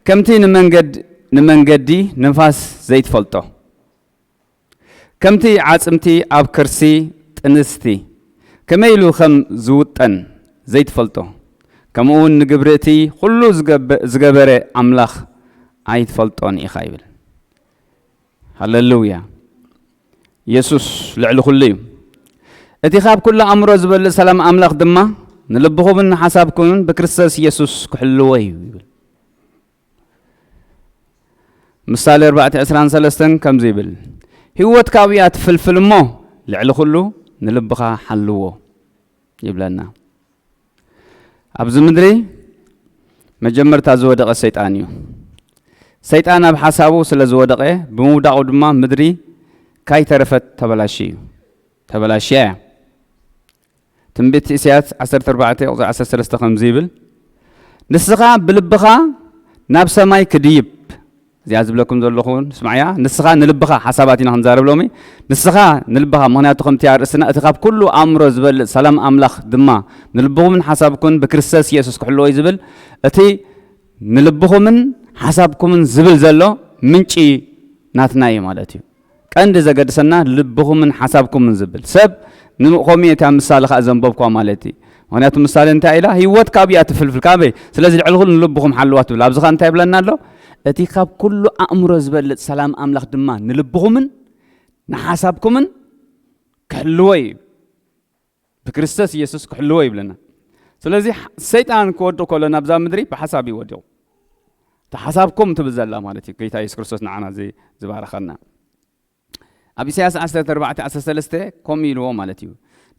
ከምቲ ንመንገድ ንመንገዲ ንፋስ ዘይትፈልጦ፣ ከምቲ ዓጽምቲ ኣብ ከርሲ ጥንስቲ ከመይ ኢሉ ከም ዝውጠን ዘይትፈልጦ፣ ከምኡ እውን ንግብሪ እቲ ኩሉ ዝገበ- ዝገበረ ኣምላኽ ኣይትፈልጦን ኢኻ ይብል። ሃሌሉያ! የሱስ ልዕሊ ኩሉ እዩ። እቲ ካብ ኩሉ ኣእምሮ ዝበልጽ ሰላም ኣምላኽ ድማ ንልብኹምን ንሓሳብኩምን ብክርስቶስ የሱስ ክሕልዎ እዩ ይብል። ምሳሌ ኣርባዕተ ዕስራን ሰለስተን ከምዚ ይብል፣ ህይወት ካብኡ እያ ትፍልፍል እሞ ልዕሊ ኩሉ ንልብኻ ሓልዎ ይብለና። ኣብዚ ምድሪ መጀመርታ ዝወደቐ ሰይጣን እዩ። ሰይጣን ኣብ ሓሳቡ ስለ ዝወደቐ፣ ብምውዳቑ ድማ ምድሪ ካይተረፈት ተበላሽዩ እዩ። ተበላሽያ እያ። ትንቢት ኢሳያስ ዓሰርተ ኣርባዕተ ቁጽሪ ዓሰርተ ሰለስተ ከምዚ ይብል፣ ንስኻ ብልብኻ ናብ ሰማይ ክድይብ፣ እዚኣ ዝብለኩም ዘለኹ ስማዕያ፣ ንስኻ ንልብኻ፣ ሓሳባት ኢና ክንዛረብ ሎሚ፣ ንስኻ ንልብኻ፣ ምኽንያቱ ከምቲ ኣርእስትና፣ እቲ ካብ ኩሉ ኣእምሮ ዝበልጽ ሰላም ኣምላኽ ድማ ንልብኹምን ሓሳብኩን ብክርስቶስ የሱስ ክሕልዎ እዩ ዝብል፣ እቲ ንልብኹምን ሓሳብኩምን ዝብል ዘሎ ምንጪ ናትና እዩ ማለት እዩ። ቀንዲ ዘገድሰና ልብኹምን ሓሳብኩምን ዝብል ሰብ ንምእኮሚ እታ ምሳሌ ከኣ ዘንበብኳ ማለት እዩ። ምኽንያቱ ምሳሌ እንታይ ኢላ? ህይወት ካብ እያ ትፍልፍል። ካበይ? ስለዚ ልዕሊ ኩሉ ንልብኹም ሓልዋ ትብል። ኣብዚ ኸኣ እንታይ ይብለና ኣሎ? እቲ ካብ ኩሉ ኣእምሮ ዝበልጽ ሰላም ኣምላኽ ድማ ንልብኹምን ንሓሳብኩምን ክሕልዎ እዩ። ብክርስቶስ ኢየሱስ ክሕልዎ ይብለና። ስለዚ ሰይጣን ክወድቕ ከሎ ናብዛ ምድሪ ብሓሳብ እዩ ወዲቑ። እቲ ሓሳብኩም ትብል ዘላ ማለት እዩ። ጎይታ ኢየሱስ ክርስቶስ ንዓና እዚ ዝባረኸና። ኣብ ኢሳያስ ዓሰርተ ኣርባዕተ ዓሰርተ ሰለስተ ከምኡ ኢልዎ ማለት እዩ።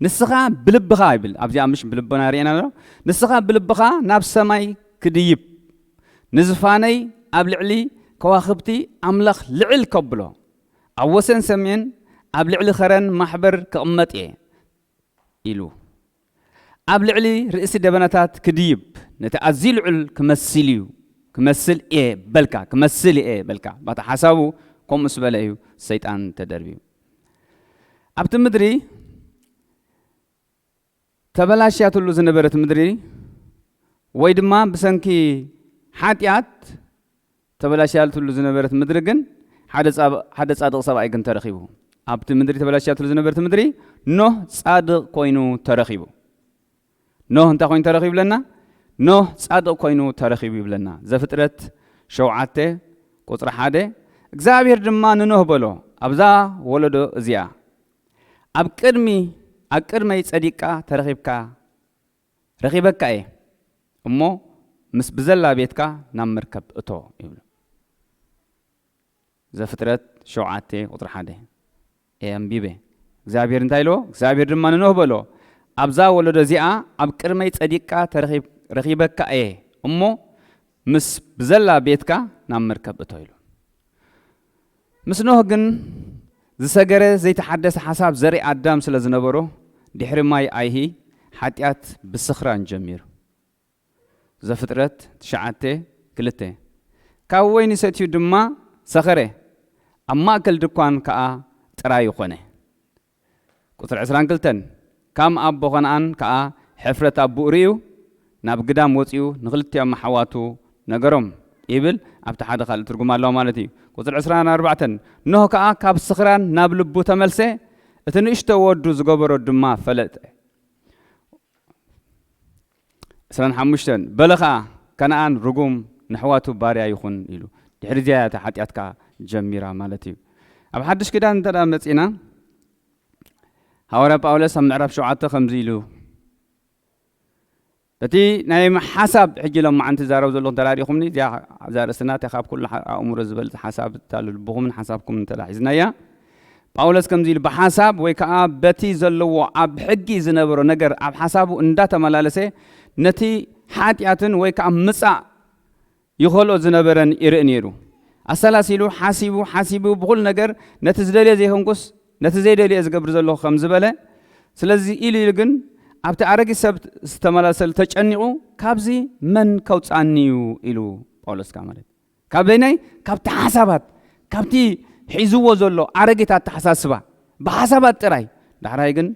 ንስኻ ብልብኻ ይብል። ኣብዚኣ ምሽ ብልብና ርኤና ኣሎ። ንስኻ ብልብኻ ናብ ሰማይ ክድይብ፣ ንዝፋነይ ኣብ ልዕሊ ከዋኽብቲ ኣምላኽ ልዕል ከብሎ፣ ኣብ ወሰን ሰሜን ኣብ ልዕሊ ኸረን ማሕበር ክቕመጥ እየ። ኢሉ። ኣብ ልዕሊ ርእሲ ደበናታት ክድይብ፣ ነቲ ኣዝዩ ልዑል ክመስል እዩ፣ ክመስል እየ በልካ፣ ክመስል እየ በልካ። ባታ ሓሳቡ ከምኡ ስበለ እዩ ሰይጣን ተደርብዩ። ኣብቲ ምድሪ ተበላሽያትሉ ዝነበረት ምድሪ፣ ወይ ድማ ብሰንኪ ሓጢኣት ተበላሽያትሉ ዝነበረት ምድሪ ግን ሓደ ጻብ-፣ ሓደ ጻድቕ ሰብኣይ ግን ተረኺቡ። ኣብቲ ምድሪ ተበላሽያትሉ ዝነበረት ምድሪ ኖህ ጻድቕ ኮይኑ ተረኺቡ። ኖህ እንታይ ኮይኑ ተረኺቡ ይብለና? ኖህ ጻድቕ ኮይኑ ተረኺቡ ይብለና። ዘፍጥረት ሸውዓተ ቁጽሪ ሓደ፣ እግዚኣብሔር ድማ ንኖህ በሎ፣ ኣብዛ ወለዶ እዚኣ ኣብ ቅድሚ-፣ ኣብ ቅድመይ ጸዲቕካ ተረኺብካ፣ ረኺበካ እየ፣ እሞ ምስ ብዘላ ቤትካ ናብ መርከብ እቶ ይብሎ። ዘፍጥረት ሸውዓተ ቁጽሪ ሓደ እየ ኣንቢበ። እግዚኣብሔር እንታይ ኢልዎ? እግዚኣብሔር ድማ ንኖህ በሎ፣ ኣብዛ ወለዶ እዚኣ ኣብ ቅድመይ ጸዲቕካ ተረኺብ-፣ ረኺበካ እየ፣ እሞ ምስ ብዘላ ቤትካ ናብ መርከብ እቶ ኢሉ። ምስ ኖህ ግን ዝሰገረ ዘይተሓደሰ ሓሳብ ዘርኢ ኣዳም ስለ ዝነበሮ፣ ድሕሪ ማይ ኣይሂ ሓጢኣት ብስኽራን ጀሚሩ። ዘፍጥረት ትሽዓተ ክልተ። ካብ ወይኒ ሰትዩ ድማ ሰኸረ፣ ኣብ ማእከል ድኳን ከኣ ጥራዩ ኾነ። ቁጽሪ ዕስራን ክልተን፣ ካም ኣቦ ከነኣን ከኣ ሕፍረት ኣቦኡ ርእዩ፣ ናብ ግዳም ወጺኡ ንኽልቲኦም ኣሕዋቱ ነገሮም ይብል። ኣብቲ ሓደ ካልእ ትርጉም ኣለዋ ማለት እዩ። ቁጽሪ ዕስራን ኣርባዕተን፣ ኖህ ከኣ ካብ ስኽራን ናብ ልቡ ተመልሰ፣ እቲ ንእሽቶ ወዱ ዝገበሮ ድማ ፈለጠ። ዕስራን ሓሙሽተን፣ በለ ኸኣ፣ ከነኣን ርጉም፣ ንኣሕዋቱ ባርያ ይኹን ኢሉ። ድሕሪ እዚኣ እያ እታ ሓጢኣት ከኣ ጀሚራ ማለት እዩ። ኣብ ሓድሽ ኪዳን እንተ ደኣ መጺእና፣ ሃዋርያ ጳውሎስ ኣብ ምዕራፍ ሸውዓተ ከምዚ ኢሉ፣ በቲ ናይ ሓሳብ ሕጂ ሎም መዓንቲ ዛረብ ዘለኹ እንተ ደኣ ርኢኹምኒ፣ እዚኣ፣ እዛ ርእስና እታ ካብ ኩሉ ሓ-፣ ኣእምሮ ዝበልጽ ሓሳብ እታ ልብኹምን ሓሳብኩምን እንተ ደኣ ሒዝናያ፣ ጳውሎስ ከምዚ ኢሉ፣ ብሓሳብ ወይ ከኣ በቲ ዘለዎ ኣብ ሕጊ ዝነበሮ ነገር ኣብ ሓሳቡ እንዳተመላለሰ፣ ነቲ ሓጢኣትን ወይ ከኣ ምጻእ ይኸልኦ ዝነበረን ይርኢ ነይሩ። ኣሰላሲሉ፣ ሓሲቡ፣ ሓሲቡ፣ ብኹሉ ነገር ነቲ ዝደልዮ ዘይኮንኩስ፣ ነቲ ዘይደልዮ ዝገብር ዘለኹ ከም ዝበለ፣ ስለዚ ኢሉ ኢሉ ግን ኣብቲ ኣረጊት ሰብ ዝተመላለሰሉ ተጨኒቑ፣ "ካብዚ መን ከውጽኣኒ እዩ?" ኢሉ ጳውሎስ ከኣ ማለት። ካብ በይናይ? ካብቲ ሓሳባት፣ ካብቲ ሒዝዎ ዘሎ ኣረጊት ኣተሓሳስባ፣ ብሓሳባት ጥራይ። ዳሕራይ ግን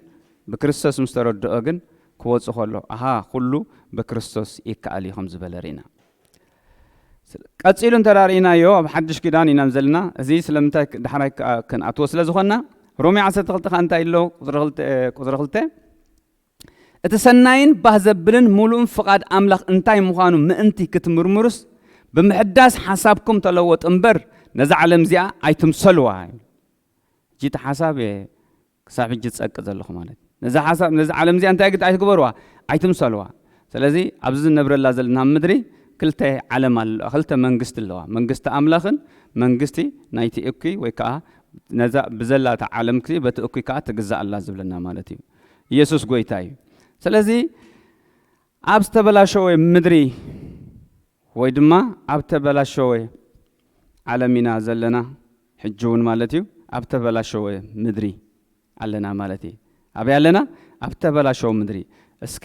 ብክርስቶስ ምስ ተረድኦ ግን ክወጽእ ከሎ፣ ኣሃ፣ ኩሉ ብክርስቶስ ይከኣል እዩ ከም ዝበለ ርኢና። ቀጺሉ እንተ ርኢናዮ ኣብ ሓድሽ ኪዳን ኢና ዘለና። እዚ ስለምንታይ ዳሕራይ ከኣ ክንኣትዎ ስለ ዝኾንና፣ ሮሜ ዓሰርተ ክልተ ከኣ እንታይ ኣሎ? ቁጽሪ ክልተ፣ ቁጽሪ ክልተ፣ እቲ ሰናይን ባህ ዘብልን ምሉእን ፍቓድ ኣምላኽ እንታይ ምዃኑ ምእንቲ ክትምርምሩስ፣ ብምሕዳስ ሓሳብኩም ተለወጡ እምበር፣ ነዛ ዓለም እዚኣ ኣይትምሰልዋ። ሕጂ እቲ ሓሳብ እየ ክሳብ ሕጂ ዝጸቅጥ ዘለኹ ማለት እዩ። ነዛ ሓሳብ፣ ነዛ ዓለም እዚኣ እንታይ ግድ ኣይትግበርዋ፣ ኣይትምሰልዋ። ስለዚ ኣብዚ ዝነብረላ ዘለና ምድሪ ክልተ ዓለም ኣሎ፣ ክልተ መንግስቲ ኣለዋ። መንግስቲ ኣምላኽን መንግስቲ ናይቲ እኩይ ወይ ከዓ ነዛ ብዘላ እታ ዓለም ክሲ በቲ እኩይ ከዓ ትግዛእ ኣላ ዝብለና ማለት እዩ። ኢየሱስ ጎይታ እዩ። ስለዚ ኣብ ዝተበላሸወ ምድሪ ወይ ድማ ኣብ ተበላሸወ ዓለም ኢና ዘለና። ሕጂ እውን ማለት እዩ ኣብ ተበላሸወ ምድሪ ኣለና ማለት እዩ። ኣበይ ኣለና? ኣብ ተበላሸወ ምድሪ። እስከ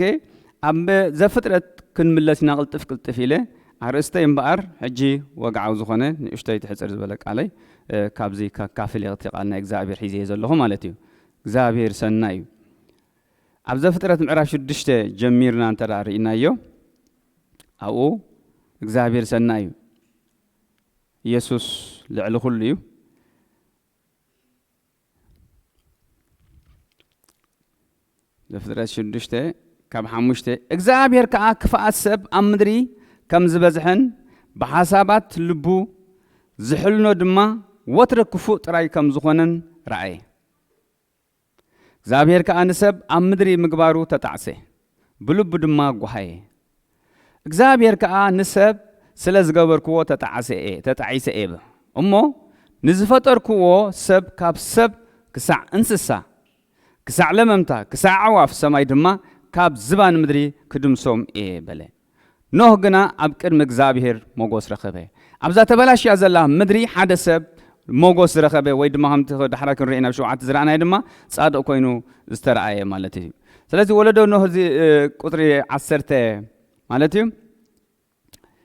ኣብ ዘፍጥረት ክንምለስ ኢና ቅልጥፍ ቅልጥፍ ኢለ። ኣርእስተይ እምበኣር ሕጂ ወግዓዊ ዝኾነ ንእሽተይ ትሕፅር ዝበለ ቃለይ፣ እ፣ ካብዚ ከካፍል እየ፣ እቲ ቃል ናይ እግዚኣብሔር ሒዘ እየ ዘለኹ ማለት እዩ። እግዚኣብሔር ሰናይ እዩ። ኣብ ዘፍጥረት ምዕራፍ ሽዱሽተ ጀሚርና እንተ ደኣ ርኢናዮ፣ ኣብኡ እግዚኣብሔር ሰናይ እዩ። ኢየሱስ ልዕሊ ኩሉ እዩ። ዘፍጥረት ሽዱሽተ ካብ ሓሙሽተ፣ እግዚኣብሔር ከኣ ክፍኣት ሰብ ኣብ ምድሪ ከም ዝበዝሐን ብሓሳባት ልቡ ዝሕልኖ ድማ ወትረ ክፉእ ጥራይ ከም ዝኾነን ረኣየ። እግዚኣብሔር ከኣ ንሰብ ኣብ ምድሪ ምግባሩ ተጣዕሰ፣ ብልቡ ድማ ጓሃየ። እግዚኣብሔር ከኣ ንሰብ ስለ ዝገበርክዎ ተጣዕሰ እየ፣ ተጣዒሰ እየ። እሞ ንዝፈጠርክዎ ሰብ ካብ ሰብ ክሳዕ እንስሳ፣ ክሳዕ ለመምታ፣ ክሳዕ ኣዕዋፍ ሰማይ ድማ ካብ ዝባን ምድሪ ክድምሶም እየ በለ። ኖህ ግና ኣብ ቅድሚ እግዚኣብሔር ሞጎስ ረኸበ። ኣብዛ ተበላሽያ ዘላ ምድሪ ሓደ ሰብ ሞጎስ ዝረኸበ ወይ ድማ ከምቲ ዳሕራይ ክንርኢ ናብ ሸውዓተ ዝረኣናዮ ድማ ጻድቕ ኮይኑ ዝተረኣየ ማለት እዩ። ስለዚ ወለዶ ኖህ እዚ፣ እ፣ ቁጽሪ ዓሰርተ ማለት እዩ።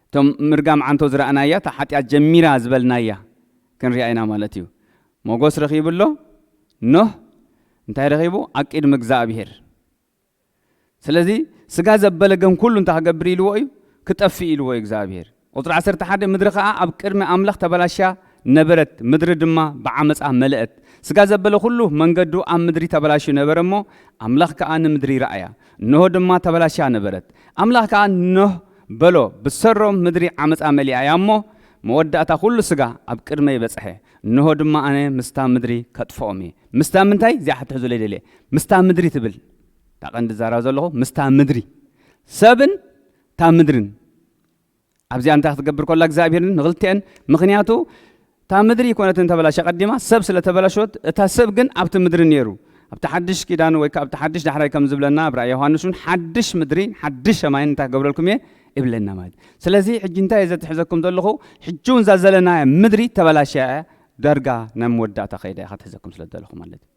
እቶም ምርጋም ዓንቶ ዝረኣናያ፣ እታ ሓጢኣት ጀሚራ ዝበልናያ ክንሪኣ ኢና ማለት እዩ። ሞጎስ ረኺቡ ኣሎ። ኖህ እንታይ ረኺቡ? ኣብ ቅድሚ እግዚኣብሔር። ስለዚ ስጋ ዘበለ ግን ኩሉ እንታይ ክገብር ኢልዎ እዩ? ክጠፍእ ኢልዎ እዩ እግዚኣብሔር። ቁጽሪ ዓሰርተ ሓደ፣ ምድሪ ኸኣ ኣብ ቅድሚ ኣምላኽ ተበላሽያ ነበረት፣ ምድሪ ድማ ብዓመጻ መለአት። ስጋ ዘበለ ኩሉ መንገዱ ኣብ ምድሪ ተበላሽዩ ነበረ እሞ፣ ኣምላኽ ከኣ ንምድሪ ረኣያ፣ እንሆ ድማ ተበላሽያ ነበረት። ኣምላኽ ከኣ ኖህ በሎ፣ ብሰሮም ምድሪ ዓመጻ መሊኣ እያ እሞ፣ መወዳእታ ኩሉ ስጋ ኣብ ቅድመይ በጽሐ፣ እንሆ ድማ ኣነ ምስታ ምድሪ ከጥፍኦም እየ። ምስታ ምንታይ? እዚኣ ክትሕዙለይ ደልየ። ምስታ ምድሪ ትብል። እታ ቀንዲ ዝዛረባ ዘለኹ ምስታ ምድሪ። ሰብን እታ ምድርን። ኣብዚኣ እንታይ ክትገብር ከላ እግዚኣብሔር ንኽልቲአን፣ ምኽንያቱ እታ ምድሪ ይኮነትን ተበላሸ ቀዲማ፣ ሰብ ስለ ተበላሸወት፣ እታ ሰብ ግን ኣብቲ ምድሪ ነይሩ። ኣብቲ ሓድሽ ኪዳን ወይ ከኣ ኣብቲ ሓድሽ ዳሕራይ ከም ዝብለና፣ ኣብ ራእይ ዮሃንስ እውን ሓድሽ ምድሪ፣ ሓድሽ ሰማይን እንታይ ክገብረልኩም እየ? እብለና ማለት እዩ። ስለዚ ሕጂ እንታይ እየ ዘትሕዘኩም ዘለኹ? ሕጂ እውን እዛ ዘለናያ ምድሪ ተበላሽያ እያ፣ ዳርጋ ናይ መወዳእታ ከይዳ እያ ክትሕዘኩም ስለ ዘለኹ ማለት እዩ።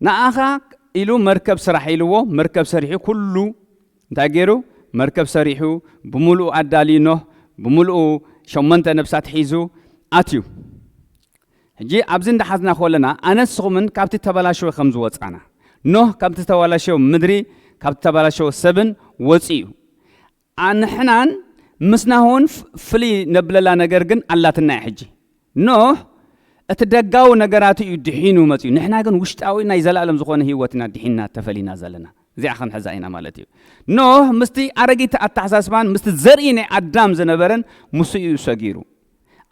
ንኣኻ ኢሉ መርከብ ስራሕ ኢልዎ፣ መርከብ ሰሪሑ ኩሉ እንታይ ገይሩ? መርከብ ሰሪሑ ብምሉኡ ኣዳልዩ ኖህ፣ ብምሉኡ ሸሞንተ ነብሳት ሒዙ ኣትዩ። ሕጂ ኣብዚ እንዳሓዝና ከለና ኣነ ንስኹምን ካብቲ ተበላሸወ ከም ዝወጻና፣ ኖህ ካብቲ ተበላሸወ ምድሪ፣ ካብቲ ተበላሸወ ሰብን ወጺኡ። ኣንሕናን ምስናሁን ፍ-፣ ፍልይ ነብለላ ነገር ግን ኣላትና እያ። ሕጂ ኖህ እቲ ደጋዊ ነገራት እዩ ድሒኑ መጽዩ። ንሕና ግን ውሽጣዊ ናይ ዘላለም ዝኾነ ህይወትና ድሒና ተፈሊና ዘለና። እዚኣ ክንሕዛ ኢና ማለት እዩ። ኖህ ምስቲ ኣረጊት ኣተሓሳስባን ምስቲ ዘርኢ ናይ ኣዳም ዝነበረን ምስ እዩ ሰጊሩ።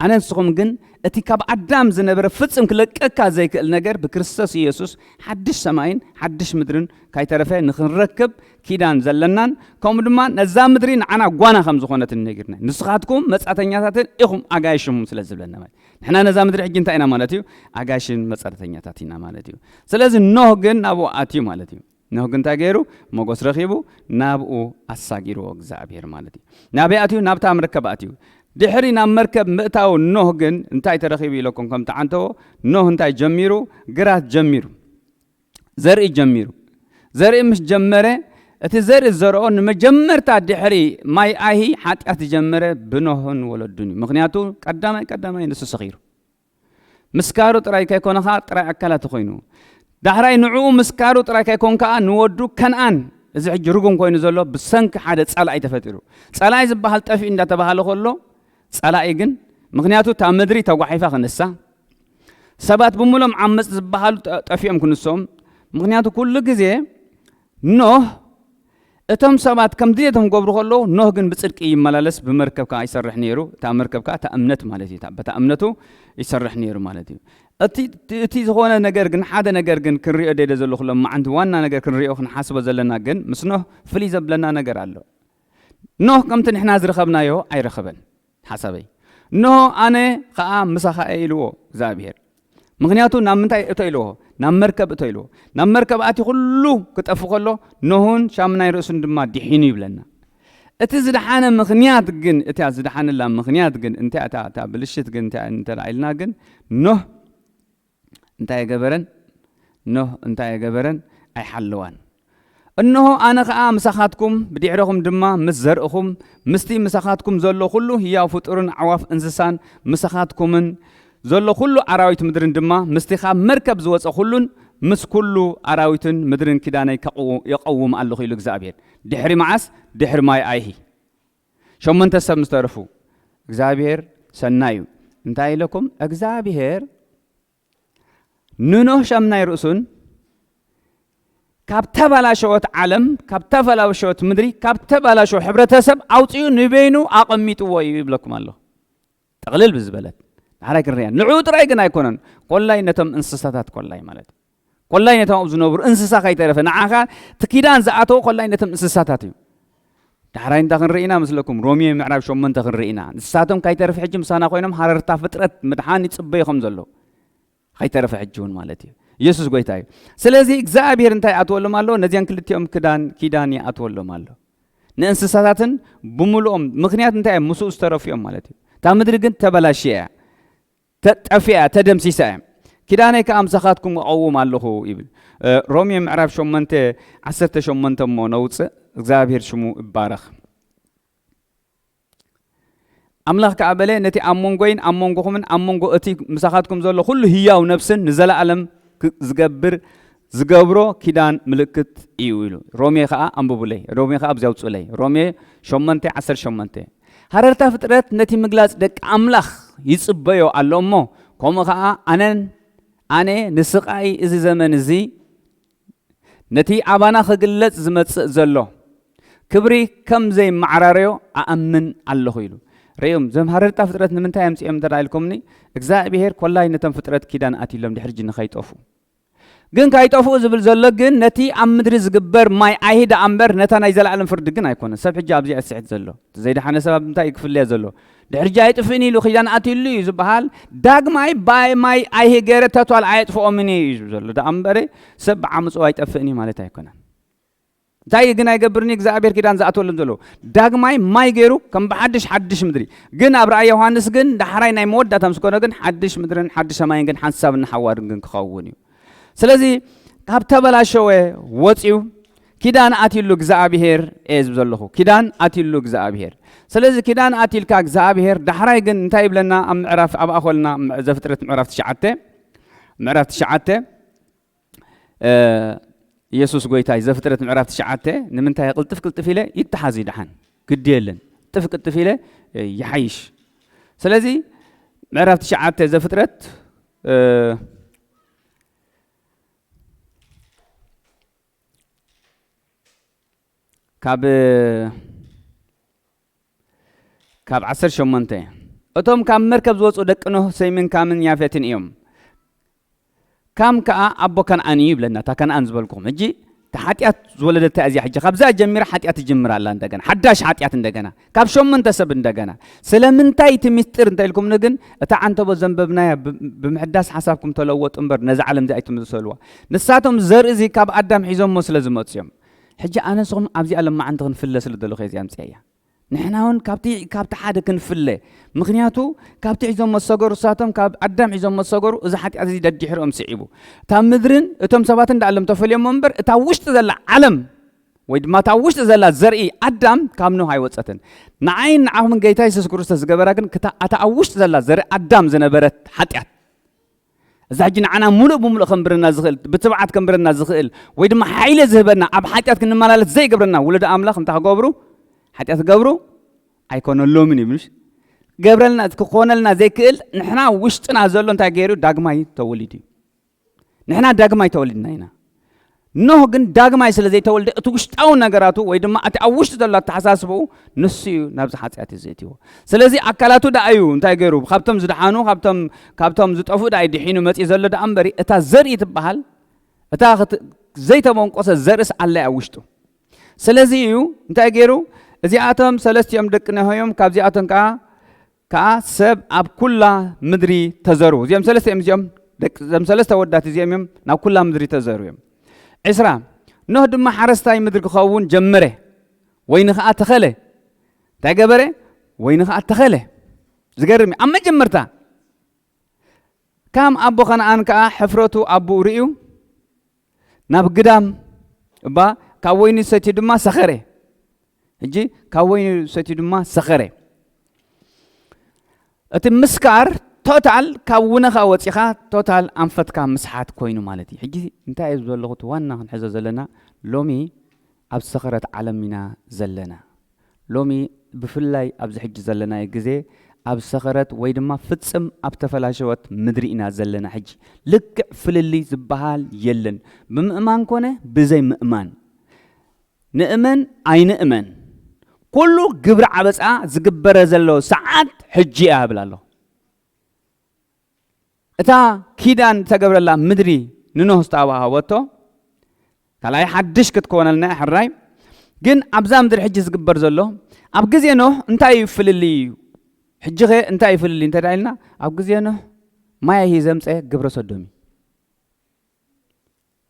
ኣነ ንስኹም ግን እቲ ካብ ኣዳም ዝነበረ ፍጽም ክለቀካ ዘይክእል ነገር ብክርስቶስ ኢየሱስ ሓድሽ ሰማይን ሓድሽ ምድርን ካይተረፈ ንኽንረክብ ኪዳን ዘለናን፣ ከምኡ ድማ ነዛ ምድሪ ንዓና ጓና ከም ዝኾነትን ነጊርና። ንስኻትኩም መጻተኛታትን ኢኹም ኣጋይሽም ስለ ዝብለና ማለት። ንሕና ነዛ ምድሪ ሕጂ እንታይ ኢና ማለት እዩ? ኣጋይሽን መጻተኛታት ኢና ማለት እዩ። ስለዚ ኖህ ግን ናብኡ ኣትዩ ማለት እዩ። ኖህ ግን እንታይ ገይሩ? ሞገስ ረኺቡ ናብኡ ኣሳጊርዎ እግዚኣብሔር ማለት እዩ። ናበይ ኣትዩ? ናብታ መርከብ ኣትዩ። ድሕሪ ናብ መርከብ ምእታው ኖህ ግን እንታይ ተረኺቡ ኢለኩም ከም ተዓንተዎ፣ ኖህ እንታይ ጀሚሩ? ግራት ጀሚሩ። ዘርኢ ጀሚሩ። ዘርኢ ምስ ጀመረ፣ እቲ ዘርኢ ዘርኦ ንመጀመርታ ድሕሪ ማይ ኣይሂ ሓጢኣት ዝጀመረ ብኖህን ወለዱን እዩ። ምኽንያቱ ቀዳማይ ቀዳማይ ንሱ ሰኺሩ። ምስካሩ ጥራይ ከይኮነ ኸኣ ጥራይ ኣካላት ኮይኑ። ዳሕራይ ንዕኡ ምስካሩ ጥራይ ከይኮን ከኣ ንወዱ ከነኣን እዚ ሕጂ ርጉም ኮይኑ ዘሎ ብሰንኪ ሓደ ጸላኢ ተፈጢሩ። ጸላኢ ዝበሃል ጠፊኡ እንዳተባሃለ ከሎ፣ ጸላኢ ግን፣ ምኽንያቱ እታ ምድሪ ተጓሒፋ ክንሳ፣ ሰባት ብምሎም ዓመጽ ዝበሃሉ ጠ-፣ ጠፊኦም ክንሶም። ምኽንያቱ ኩሉ ግዜ ኖህ እቶም ሰባት ከም ድሌቶም ክገብሩ ከለዉ፣ ኖህ ግን ብጽድቂ ይመላለስ፣ ብመርከብ ከኣ ይሰርሕ ነይሩ። እታ መርከብ ከኣ እታ እምነት ማለት እዩ። እታ፣ በታ እምነቱ ይሰርሕ ነይሩ ማለት እዩ። እቲ፣ እቲ ዝኾነ ነገር ግን፣ ሓደ ነገር ግን ክንሪኦ ደለ ዘለኹ ሎማዓንቲ ዋና ነገር ክንሪኦ ክንሓስቦ ዘለና ግን፣ ምስ ኖህ ፍልይ ዘብለና ነገር ኣሎ። ኖህ ከምቲ ንሕና ዝረኸብናዮ ኣይረኸበን። ሓሳበይ፣ ኖህ ኣነ ኸኣ ምሳኻ እየ ኢልዎ እግዚኣብሔር። ምኽንያቱ ናብ ምንታይ እቶ ኢልዎ? ናብ መርከብ እቶ ኢልዎ። ናብ መርከብ ኣቲ ኩሉ ክጠፍ ከሎ፣ ኖህን ሻምናይ ርእሱን ድማ ድሒኑ ይብለና። እቲ ዝደሓነ ምኽንያት ግን፣ እታ ዝደሓነላ ምኽንያት ግን፣ እንታይ እታ፣ እታ ብልሽት ግን እንታይ እንተ ኢልና ግን፣ ኖህ እንታይ የገበረን? ኖህ እንታይ የገበረን? ኣይሓለዋን። እንሆ ኣነ ኸኣ ምሳኻትኩም፣ ብድሕረኹም ድማ ምስ ዘርእኹም፣ ምስቲ ምሳኻትኩም ዘሎ ኩሉ ህያው ፍጡርን ኣዕዋፍ እንስሳን ምሳኻትኩምን ዘሎ ኩሉ ኣራዊት ምድርን ድማ ምስቲ ካብ መርከብ ዝወጸ ኩሉን ምስ ኩሉ ኣራዊትን ምድርን ኪዳነይ ከቕው-፣ የቐውም ኣለኹ ኢሉ እግዚኣብሔር። ድሕሪ መዓስ? ድሕሪ ማይ ኣይሂ። ሸሞንተ ሰብ ምስ ተረፉ እግዚኣብሔር ሰናይ እዩ። እንታይ ኢለኩም? እግዚኣብሔር ንኖህ ሻምናይ ርእሱን ካብ ተባላሸወት ዓለም፣ ካብ ተባላሸወት ምድሪ፣ ካብ ተባላሸወ ሕብረተሰብ ኣውፅኡ ንበይኑ ኣቐሚጥዎ እዩ ይብለኩም ኣለኹ። ጥቕልል ብዝበለት ዳሕራይ ክንሪኣ። ንዕኡ ጥራይ ግን ኣይኮነን፣ ኮላይ ነቶም እንስሳታት ኮላይ ማለት እዩ። ኮላይ ነቶም ኣብ ዝነብሩ እንስሳ ከይተረፈ፣ ንዓኻ እቲ ኪዳን ዝኣተወ ኮላይ ነቶም እንስሳታት እዩ። ዳሕራይ እንታይ ክንርኢ ኢና መስለኩም? ሮሜ ምዕራፍ ሸሞንተ ክንርኢ ኢና። ንሳቶም ከይተረፈ ሕጂ ምሳና ኮይኖም ሃረርታ ፍጥረት ምድሓን ይጽበዩ ከም ዘለዉ። ከይተረፈ ሕጂ እውን ማለት እዩ። ኢየሱስ ጎይታ እዩ። ስለዚ እግዚኣብሔር እንታይ ይኣትወሎም ኣሎ? ነዚያን ክልቲኦም ክዳን፣ ኪዳን ይኣትወሎም ኣሎ። ንእንስሳታትን ብምሉኦም፣ ምኽንያት እንታይ እዮም? ምስኡ ዝተረፉ እዮም ማለት እዩ። እታ ምድሪ ግን ተበላሽያ እያ፣ ተጠፊኣ እያ፣ ተደምሲሳ እያ። ኪዳነይ ከኣ ምሳኻትኩም እቐውም ኣለኹ ይብል። እ፣ ሮሜ ምዕራፍ ሸሞንተ፣ ዓሰርተ ሸሞንተ እሞ ነውጽእ። እግዚኣብሔር ሽሙ ይባረኽ። ኣምላኽ ከኣ በለ፣ ነቲ ኣብ መንጎይን ኣብ መንጎኹምን ኣብ መንጎ እቲ ምሳኻትኩም ዘሎ ኩሉ ህያው ነፍስን ንዘለኣለም ክ-፣ ዝገብር፣ ዝገብሮ ኪዳን ምልክት እዩ ኢሉ። ሮሜ ከኣ ኣንብቡለይ፣ ሮሜ ከኣ ኣብዚ ኣውጽኡለይ። ሮሜ ሸሞንተ ዓሰርተ ሸሞንተ። ሃረርታ ፍጥረት ነቲ ምግላጽ ደቂ ኣምላኽ ይጽበዮ ኣሎ እሞ፣ ከምኡ ከኣ ኣነን፣ ኣነ ንስቓይ እዚ ዘመን እዚ ነቲ ኣባና ክግለጽ ዝመጽእ ዘሎ ክብሪ ከም ዘይመዓራረዮ ኣኣምን ኣለኹ ኢሉ። ርእዮም፣ እዞም ሃረርታ ፍጥረት ንምንታይ ኣምጺኦም እንተ ደኣ ኢልኩምኒ፣ እግዚኣብሔር ኮላይ ነቶም ፍጥረት ኪዳን ኣትዩሎም ድሕሪ ሕጂ ንኸይጠፍኡ። ግን ከይጠፍኡ ዝብል ዘሎ ግን ነቲ ኣብ ምድሪ ዝግበር ማይ ኣይሂ ደኣ እምበር ነታ ናይ ዘለኣለም ፍርዲ ግን ኣይኮነን። ሰብ ሕጂ ኣብዚኣ ይስሕት ዘሎ። እቲ ዘይደሓነ ሰብ ኣብ ምንታይ እዩ ክፍለየ ዘሎ? ድሕሪ ሕጂ ኣይጥፍእን ኢሉ ኪዳን ኣትዩሉ እዩ ዝበሃል። ዳግማይ ባይ ማይ ኣይሂ ገይረ ተቷል ኣየጥፍኦምን እዩ እዩ ዘሎ። ደኣ እምበረ ሰብ ብዓመፁ ኣይጠፍእን እዩ ማለት ኣይኮነን። እንታይ ግን ኣይገብርን እዩ እግዚኣብሔር ኪዳን ዝኣትወሎም ዘሎ? ዳግማይ ማይ ገይሩ ከም ብሓድሽ ሓድሽ ምድሪ። ግን ኣብ ራእይ ዮሃንስ ግን ዳሕራይ ናይ መወዳእታ ምስ ኮነ ግን ሓድሽ ምድርን ሓድሽ ሰማይን ግን ሓንሳብ ንሓዋርን ግን ክኸውን እዩ። ስለዚ ካብ ተበላሸወ ወፂኡ ኪዳን ኣትዩሉ እግዚኣብሔር እየ ዝብል ዘለኹ። ኪዳን ኣትዩሉ እግዚኣብሔር። ስለዚ ኪዳን ኣትዩልካ እግዚኣብሔር ዳሕራይ ግን እንታይ ይብለና? ኣብ ምዕራፍ፣ ኣብ ኣኾልና ዘፍጥረት ምዕራፍ ትሽዓተ፣ ምዕራፍ ትሽዓተ፣ እ፣ ኢየሱስ ጎይታ እዩ። ዘፍጥረት ምዕራፍ ትሽዓተ ንምንታይ ቅልጥፍ ቅልጥፍ ኢለ ይተሓዝ እዩ ደሓን? ግዲ የለን። ጥፍ ቅጥፍ ኢለ፣ እ፣ ይሓይሽ። ስለዚ ምዕራፍ ትሽዓተ ዘፍጥረት፣ እ፣ ካብ፣ ካብ ዓሰርተ ሸሞንተ፣ እቶም ካብ መርከብ ዝወጹ ደቂ ኖህ ሴምን ካምን ያፌትን እዮም። ካም ከኣ ኣቦ ከነኣን እዩ ይብለና። እታ ከነኣን ዝበልኩኹም። ሕጂ እታ ሓጢኣት ዝወለደታ እዚኣ ሕጂ ካብዛ ጀሚራ ሓጢኣት ትጅምር ኣላ እንደገና። ሓዳሽ ሓጢኣት እንደገና። ካብ ሸሞንተ ሰብ እንደገና። ስለምንታይ እቲ ምስጢር እንተ ኢልኩምኒ ግን እታ ዓንተቦ ዘንበብናያ ብ-፣ ብምሕዳስ ሓሳብኩም ተለወጡ እምበር ነዛ ዓለም እዚኣ ኣይትምሰልዋ። ንሳቶም ዘርኢ እዚ ካብ ኣዳም ሒዞሞ ስለ ዝመጹ እዮም። ሕጂ ኣነ ንስኹም ኣብዚኣ ለማዓንቲ ክንፍለ ስለ ደለኹ እየ እዚኣ ኣምጺኣያ። ንሕና እውን ካብቲ፣ ካብቲ ሓደ ክንፍለ። ምኽንያቱ ካብቲ ሒዞሞ ዝሰገሩ፣ ንሳቶም ካብ ኣዳም ሒዞሞ ዝሰገሩ፣ እዚ ሓጢኣት እዚ ደድሕሮም ስዒቡ። እታ ምድርን እቶም ሰባትን ደኣ ሎም ተፈልዮሞ እምበር፣ እታ ውሽጢ ዘላ ዓለም ወይ ድማ እታ ውሽጢ ዘላ ዘርኢ ኣዳም ካብ ኖህ ኣይወጸትን። ንዓይን ንዓኹምን ጎይታ የሱስ ክርስቶስ ዝገበራ ግን ክታ-፣ እታ ኣብ ውሽጢ ዘላ ዘርኢ ኣዳም ዝነበረት ሓጢኣት እዛ ሕጂ ንዓና ሙሉእ ብሙሉእ ከንብረና ዝኽእል፣ ብትብዓት ከንብረና ዝኽእል፣ ወይ ድማ ሓይሊ ዝህበና፣ ኣብ ሓጢኣት ክንመላለስ ዘይገብረና ውሉድ ኣምላኽ እንታይ ክገብሩ? ሓጢኣት ክገብሩ ኣይኮነሎምን እዩ። ምሽ ክገብረልና፣ ክኾነልና ዘይክእል ንሕና ውሽጥና ዘሎ እንታይ ገይሩ? ዳግማይ ተወሊዱ እዩ። ንሕና ዳግማይ ተወሊድና ኢና። ኖህ ግን ዳግማይ ስለ ዘይተወልደ እቲ ውሽጣዊ ነገራቱ ወይ ድማ እቲ ኣብ ውሽጢ ዘሎ ኣተሓሳስብኡ ንሱ እዩ ናብዚ ሓጢኣት እዩ ዘእትዎ። ስለዚ ኣካላቱ ደኣ እዩ እንታይ ገይሩ? ካብቶም ዝደሓኑ፣ ካብቶም፣ ካብቶም ዝጠፍኡ ደኣ እዩ ድሒኑ መጺኡ ዘሎ ደኣ እምበሪ እታ ዘርኢ ትበሃል፣ እታ ክት-፣ ዘይተመንቆሰ ዘርእስ ኣላ እያ ኣብ ውሽጡ። ስለዚ እዩ እንታይ ገይሩ? እዚኣቶም ሰለስቲኦም ደቂ ኖህ እዮም፣ ካብዚኣቶም ከኣ፣ ከኣ ሰብ ኣብ ኩላ ምድሪ ተዘሩ። እዚኦም ሰለስተ እዮም፣ እዚኦም ደቂ፣ እዞም ሰለስተ ወዳት እዚኦም እዮም ናብ ኩላ ምድሪ ተዘሩ እዮም። ዕስራ፣ ኖህ ድማ ሓረስታይ ምድሪ ክኸውን ጀመረ፣ ወይኒ ከኣ ተኸለ። እንታይ ገበረ? ወይኒ ከኣ ተኸለ። ዝገርም እዩ። ኣብ መጀመርታ ከም ኣቦ ከነኣን ከኣ ሕፍረቱ ኣቦኡ ርእዩ ናብ ግዳም እባ ካብ ወይኒ ሰትዩ ድማ ሰኸረ። ሕጂ ካብ ወይኒ ሰትዩ ድማ ሰኸረ። እቲ ምስካር ቶታል ካብ ውነኻ ወጺኻ ቶታል ኣንፈትካ ምስሓት ኮይኑ ማለት እዩ። ሕጂ እንታይ እዩ ዘለኹ? እቲ ዋና ክንሕዞ ዘለና ሎሚ ኣብ ሰኸረት ዓለም ኢና ዘለና። ሎሚ ብፍላይ ኣብዚ ሕጂ ዘለናዮ ግዜ ኣብ ሰኸረት ወይ ድማ ፍጽም ኣብ ተፈላሸወት ምድሪ ኢና ዘለና። ሕጂ ልክዕ ፍልልይ ዝበሃል የለን፣ ብምእማን ኮነ ብዘይ ምእማን፣ ንእመን ኣይንእመን፣ ኩሉ ግብሪ ዓበጻ ዝግበረ ዘሎ ሰዓት ሕጂ እያ እብል ኣለኹ። እታ ኪዳን ዝተገብረላ ምድሪ ንኖህ ዝተዋሃበቶ ካልኣይ ሓድሽ ክትኮነልና እያ። ሕራይ ግን ኣብዛ ምድሪ ሕጂ ዝግበር ዘሎ ኣብ ግዜ ኖህ እንታይ እዩ ፍልልይ እዩ? ሕጂ ኸ እንታይ እዩ ፍልልይ እንተ ደኣ ኢልና፣ ኣብ ግዜ ኖህ ማይ እዩ ዘምጸ ግብረ ሰዶም እዩ።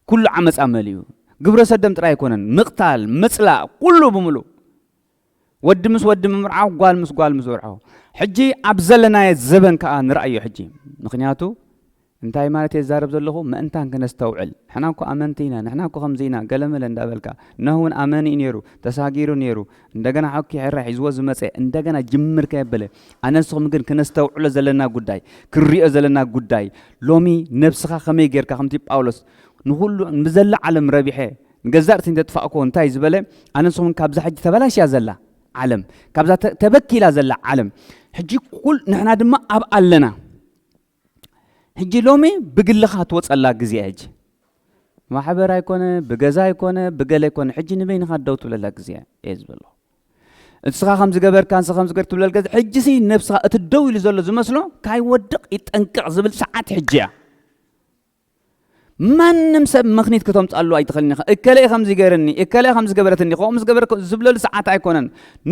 ኩሉ ዓመጻ መሊኡ። ግብረ ሰዶም ጥራይ ኣይኮነን፣ ምቕታል፣ ምጽላእ፣ ኩሉ ብምሉእ። ወዲ ምስ ወዲ ምምርዓው፣ ጓል ምስ ጓል ምስ ወርዓው። ሕጂ ኣብ ዘለናዮ ዘበን ከኣ ንርኣዮ ሕጂ። ምኽንያቱ እንታይ ማለት እየ ዝዛረብ ዘለኹ? ምእንታን ክነስተውዕል። ንሕና እኮ ኣመንቲ ኢና፣ ንሕና እኮ ከምዚ ኢና፣ ገለመለ እንዳበልካ። ኖህ እውን ኣመኒ እዩ ነይሩ፣ ተሳጊሩ ነይሩ። እንደገና ሓቂ ሕራይ ሒዝዎ ዝመጸ፣ እንደገና ጅምር ከየበለ። ኣነ ንስኹም ግን ክነስተውዕሎ ዘለና ጉዳይ፣ ክሪኦ ዘለና ጉዳይ፣ ሎሚ ነብስኻ ከመይ ጌርካ ከምቲ ጳውሎስ ንኹሉ ንዘላ ዓለም ረቢሐ ንገዛእ ርእሲ እንተጥፋእኮ እንታይ ዝበለ? ኣነ ንስኹም ካብዛ ሕጂ ተበላሽያ ዘላ ዓለም፣ ካብዛ ተ-፣ ተበኪላ ዘላ ዓለም፣ ሕጂ ኩል ንሕና ድማ ኣብ ኣለና። ሕጂ ሎሚ ብግልኻ ትወጸላ ግዜ እያ። ሕጂ ማሕበር ኣይኮነ፣ ብገዛ ኣይኮነ፣ ብገለ ኣይኮነ፣ ሕጂ ንበይንኻ ደው ትብለላ ግዜ እያ እየ ዝበሎ። ንስኻ ከም ዝገበርካ፣ ንስኻ ከም ዝገር ትብለል ገዛ፣ ሕጂ ሲ ነብስኻ እቲ ደው ኢሉ ዘሎ ዝመስሎ ካይወድቕ ይጠንቅቕ ዝብል ሰዓት ሕጂ እያ። ማንም ሰብ ምኽኒት ከተምጻሉ ኣይትኽእልን ኢኻ። እከለ ከም ዝገረኒ፣ እከለ ከም ዝገበረትኒ፣ ከምኡ ዝገበረ ዝብለሉ ሰዓት ኣይኮነን።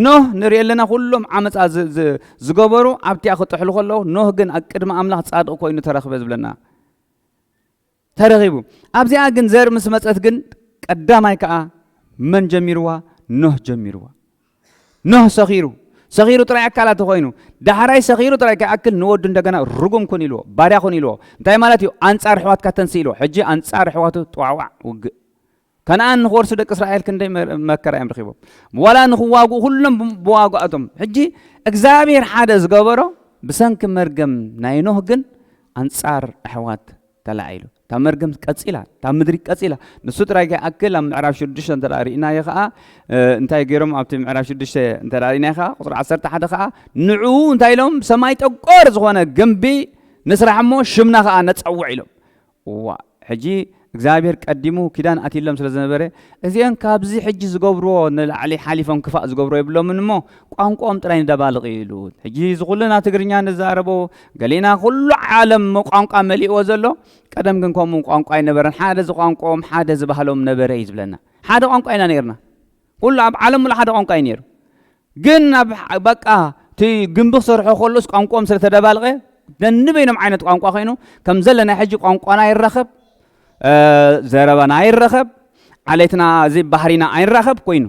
ኖህ ንሪኦ ኣለና፣ ኩሎም ዓመጻ ዝ-፣ ዝ-፣ ዝገበሩ ኣብቲኣ ክጥሕሉ ከለዉ፣ ኖህ ግን ኣብ ቅድሚ ኣምላኽ ጻድቕ ኮይኑ ተረኽበ ዝብለና። ተረኺቡ። ኣብዚኣ ግን ዘር ምስ መጸት ግን ቀዳማይ ከኣ መን ጀሚርዋ? ኖህ ጀሚርዋ። ኖህ ሰኺሩ፣ ሰኺሩ ጥራይ ኣካላቱ ኮይኑ፣ ዳሕራይ ሰኺሩ ጥራይ ከይኣክል ንወዱ እንደገና ርጉም ኩን ኢልዎ፣ ባርያ ኩን ኢልዎ። እንታይ ማለት እዩ? ኣንጻር ኣሕዋትካ ተንስእ ኢልዎ። ሕጂ ኣንጻር ኣሕዋቱ ጥዋዕዋዕ ውግእ። ከነኣን ንኽወርሱ ደቂ እስራኤል ክንደይ መ-፣ መከራ እዮም ረኺቦም። ዋላ ንኽዋግኡ ኩሎም ብ-፣ ብዋግኣቶም። ሕጂ እግዚኣብሔር ሓደ ዝገበሮ ብሰንኪ መርገም ናይ ኖህ ግን ኣንጻር ኣሕዋት ተላዒሉ። እታ መርገም ቀጺላ፣ እታ ምድሪ ቀጺላ። ንሱ ጥራይ ከይኣክል ኣብ ምዕራፍ ሽዱሽተ እንተ ደኣ ርኢናዮ ኸኣ፣ እ፣ እንታይ ገይሮም ኣብቲ ምዕራፍ ሽዱሽተ እንተ ደኣ ርኢናዮ ኸኣ፣ ቁጽሪ ዓሰርተ ሓደ ኸኣ፣ ንዕኡ እንታይ ኢሎም? ሰማይ ጠቆር ዝኾነ ግምቢ ንስራሕ እሞ ሽምና ኸኣ ነጸውዕ ኢሎም። እዋ፣ ሕጂ እግዚኣብሔር ቀዲሙ ኪዳን ኣትይሎም ስለ ዝነበረ፣ እዚአን ካብዚ ሕጂ ዝገብርዎ ንላዕሊ ሓሊፎም ክፋእ ዝገብርዎ የብሎምን እሞ፣ ቋንቋኦም ጥራይ ንደባልቕ ኢሉ። ሕጂ እዚ ኩልና ትግርኛ ንዛረቦ፣ ገሊና ኩሉ ዓለም ቋንቋ መሊእዎ ዘሎ፣ ቀደም ግን ከምኡ ቋንቋ ኣይነበረን። ሓደ ዝቋንቋኦም፣ ሓደ ዝባህሎም ነበረ እዩ ዝብለና። ሓደ ቋንቋ ኢና ነይርና። ኩሉ ኣብ ዓለም ሙሉ ሓደ ቋንቋ እዩ ነይሩ። ግን ኣብ ሕ-፣ በቃ እቲ ግንቢ ክሰርሖ ከሎስ ቋንቋኦም ስለ ተደባልቐ፣ ነንበይኖም ዓይነት ቋንቋ ኮይኑ፣ ከም ዘለና ሕጂ ቋንቋና ይራኸብ፣ እ፣ ዘረባና ይራኸብ፣ ዓሌትና እዚ ባህሪና ኣይራኸብ ኮይኑ።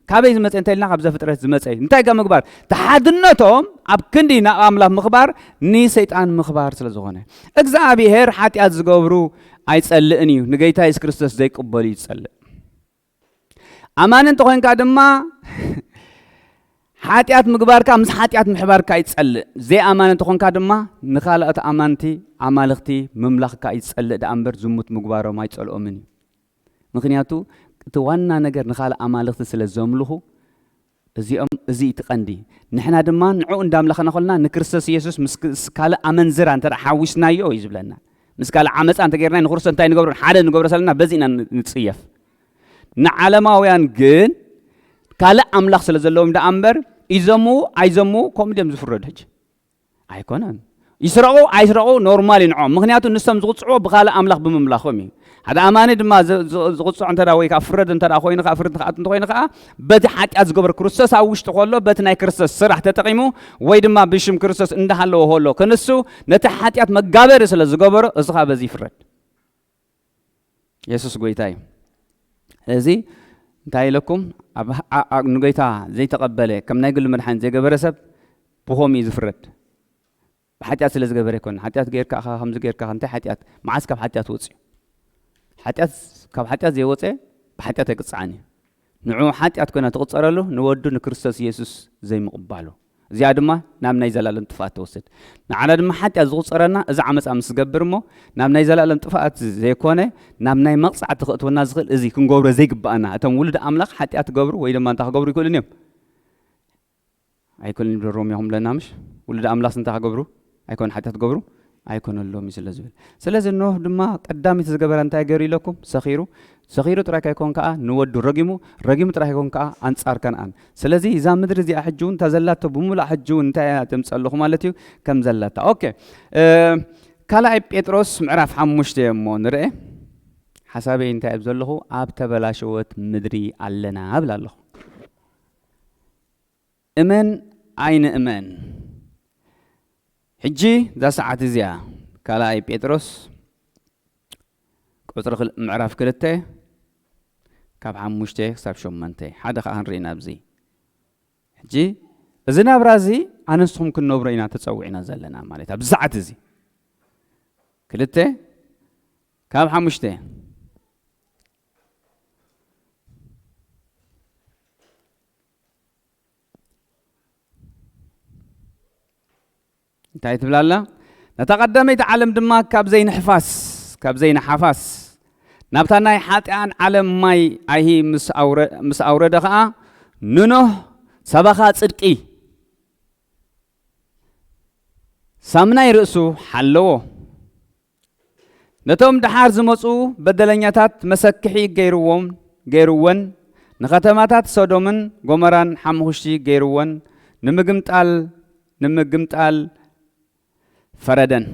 ካበይ ዝመጸ እንተ ኢልና፣ ካብ ዘፍጥረት ዝመጸ እዩ። እንታይ ከ ምግባር? ተሓድነቶም ኣብ ክንዲ ናብ ኣምላኽ ምኽባር፣ ንሰይጣን ምኽባር ስለ ዝኾነ። እግዚኣብሔር ሓጢኣት ዝገብሩ ኣይጸልእን እዩ፣ ንጌታ የሱስ ክርስቶስ ዘይቅበሉ እዩ ዝጸልእ። ኣማኒ እንተኾይንካ ድማ፣ ሓጢኣት ምግባርካ ምስ ሓጢኣት ምሕባርካ ይጸልእ። ዘይኣማኒ እንተኾንካ ድማ ንኻልኦት ኣማንቲ ኣማልኽቲ ምምላኽካ ይጸልእ ደኣ እምበር ዝሙት ምግባሮም ኣይጸልኦምን እዩ። ምኽንያቱ እቲ ዋና ነገር ንኻልእ ኣማልኽቲ ስለ ዘምልኹ እዚኦም፣ እዚ እቲ ቀንዲ። ንሕና ድማ ንዕኡ እንዳምለኽና ኮልና ንክርስቶስ ኢየሱስ ምስ ክ-፣ ምስ ካልእ ኣመንዝራ እንተ ደኣ ሓዊስናዮ እዩ ዝብለና። ምስ ካልእ ዓመፃ እንተ ጌርና ንክርስቶስ እንታይ ንገብሮ? ሓደ ንገብሮ ዘለና በዚ ኢና ን-፣ ንጽየፍ። ንዓለማውያን ግን ካልእ ኣምላኽ ስለ ዘለዎም ደኣ እምበር ይዘምዉ ኣይዘምዉ ከምኡ ድዮም ዝፍረዱ ሕጂ? ኣይኮነን። ይስረቑ ኣይስረቑ ኖርማል እዩ ንዕኦም። ምኽንያቱ ንሶም ዝቕጽዕዎ ብኻልእ ኣምላኽ ብምምላኾም እዩ። ሓደ ኣማኒ ድማ ዝ-፣ ዝ-፣ ዝቕጽዖ እንተ ደኣ ወይ ከዓ ፍረድ እንተ ደኣ ኮይኑ ከዓ፣ ፍርዲ ክኣቱ እንተ ኮይኑ ከዓ፣ በቲ ሓጢኣት ዝገበረ ክርስቶስ ኣብ ውሽጡ ከሎ፣ በቲ ናይ ክርስቶስ ስራሕ ተጠቒሙ፣ ወይ ድማ ብሽም ክርስቶስ እንዳሃለወ ከሎ ክንሱ፣ ነቲ ሓጢኣት መጋበሪ ስለ ዝገበሮ፣ እዚ ከዓ በዚ ይፍረድ። የሱስ ጎይታ እዩ። ስለዚ እንታይ ኢለኩም? ኣብ፣ ኣ-፣ ኣ-፣ ንጎይታ ዘይተቐበለ፣ ከም ናይ ግሉ መድሓኒት ዘይገበረ ሰብ ብኸምኡ እዩ ዝፍረድ። ብሓጢኣት ስለ ዝገበረ ኣይኮነን። ሓጢኣት ጌርካ ኢኻ፣ ከምዚ ጌርካ ኢኻ፣ እንታይ ሓጢኣት? መዓስ ካብ ሓጢኣት ወጺኡ? ሓጢኣት፣ ካብ ሓጢኣት ዘይወጸ ብሓጢኣት ኣይቅጻዕን እዩ። ንዕኡ ሓጢኣት ኮይና ትቕጸረሉ፣ ንወዱ ንክርስቶስ ኢየሱስ ዘይምቕባሉ። እዚኣ ድማ ናብ ናይ ዘላለም ጥፍኣት ትወስድ። ንዓና ድማ ሓጢኣት ዝቑጸረና እዚ ዓመጻ ምስ ዝገብር እሞ፣ ናብ ናይ ዘላለም ጥፍኣት ዘይኮነ፣ ናብ ናይ መቕጻዕቲ ክእትወና ዝኽእል እዚ ክንገብሮ ዘይግብኣና። እቶም ውሉድ ኣምላኽ ሓጢኣት ክገብሩ ወይ ድማ እንታይ ክገብሩ ይኽእሉን እዮም? ኣይኮነን ይብሎ ሮሜ፣ ኹም ብለና ምሽ? ውሉድ ኣምላኽ እንታይ ክገብሩ? ኣይኮነ ሓጢኣት ክገብሩ? ኣይኮነሎም እዩ ስለ ዝብል። ስለዚ ኖህ ድማ ቀዳሚት ዝገበረ እንታይ ገይሩ ኢለኩም? ሰኺሩ። ሰኺሩ ጥራይ ካይኮን ከኣ ንወዱ ረጊሙ፣ ረጊሙ ጥራይ ካይኮን ከኣ ኣንጻር ከነኣን። ስለዚ እዛ ምድሪ እዚኣ ሕጂ እውን እንታ ዘላቶ ብምሉኣ ሕጂ እውን እንታይ እያ ተምጸልኹ ማለት እዩ? ከም ዘላታ። ኦኬ። እ፣ ካልኣይ ጴጥሮስ ምዕራፍ ሓሙሽተ እሞ ንርኤ። ሓሳበይ እንታይ ኣብ ዘለኹ? ኣብ ተበላሸወት ምድሪ ኣለና እብል ኣለኹ። እመን ኣይንእመን። ሕጂ እዛ ሰዓት እዚኣ ካልኣይ ጴጥሮስ ቁጽሪ ክል-፣ ምዕራፍ ክልተ ካብ ሓሙሽተ ክሳብ ሸሞንተ፣ ሓደ ከኣ ክንርኢ ኢና ኣብዚ። ሕጂ እዚ ናብራ እዚ ኣነ ንስኹም ክንነብሮ ኢና ተጸዊዕና ዘለና ማለት ኣብዚ ሰዓት እዚ። ክልተ ካብ ሓሙሽተ። እንታይ ትብል ኣላ? ነታ ቀዳመይቲ ዓለም ድማ ካብ ዘይንሕፋስ፣ ካብ ዘይንሓፋስ፣ ናብታ ናይ ሓጢኣን ዓለም ማይ ኣይሂ ምስ ኣውረ-፣ ምስ ኣውረደ ኸኣ፣ ንኖህ ሰበኻ ጽድቂ ሳምናይ ርእሱ ሓለዎ። ነቶም ደሓር ዝመጹ በደለኛታት መሰክሒ ገይርዎም፣ ገይርወን፣ ንኸተማታት ሶዶምን ጎመራን ሓሙኽሽቲ ገይርወን፣ ንምግምጣል፣ ንምግምጣል ፈረደን።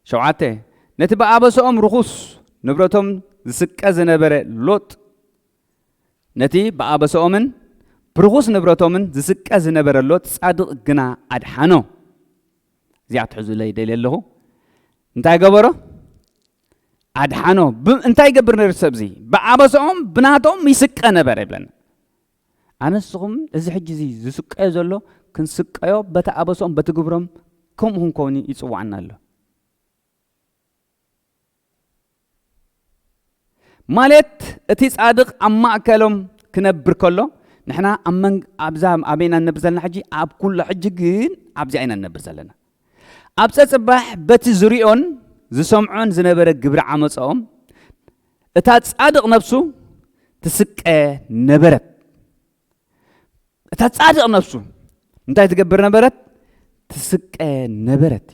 ሸውዓተ፣ ነቲ ብኣበስኦም ርኹስ ንብረቶም ዝስቀ ዝነበረ ሎጥ፣ ነቲ ብኣበስኦምን ብርኹስ ንብረቶምን ዝስቀ ዝነበረ ሎጥ ጻድቕ ግና ኣድሓኖ። እዚኣ ትሕዙለይ ደልየ ኣለኹ። እንታይ ገበሮ? ኣድሓኖ። ብ-፣ እንታይ ይገብር ነይሩ ሰብ እዚ? ብኣበስኦም ብናቶም ይስቀ ነበረ ይብለና። ኣነ ንስኹም እዚ ሕጂ እዚ ዝስቀዮ ዘሎ ክንስቀዮ በቲ ኣበስኦም በቲ ግብሮም ከምኡ ክንከውን ይጽውዓና ኣሎ። ማለት እቲ ጻድቕ ኣብ ማእከሎም ክነብር ከሎ፣ ንሕና ኣብ መንግ-፣ ኣብዛ ኣበይና ንነብር ዘለና ሕጂ? ኣብ ኩሉ ሕጂ ግን ኣብዚኣ ኢና ንነብር ዘለና። ኣብ ጸጽባሕ በቲ ዝሪኦን ዝሰምዖን ዝነበረ ግብሪ ዓመጻኦም፣ እታ ጻድቕ ነፍሱ ትስቀ ነበረት። እታ ጻድቕ ነፍሱ እንታይ ትገብር ነበረት? ትስቀ ነበረት።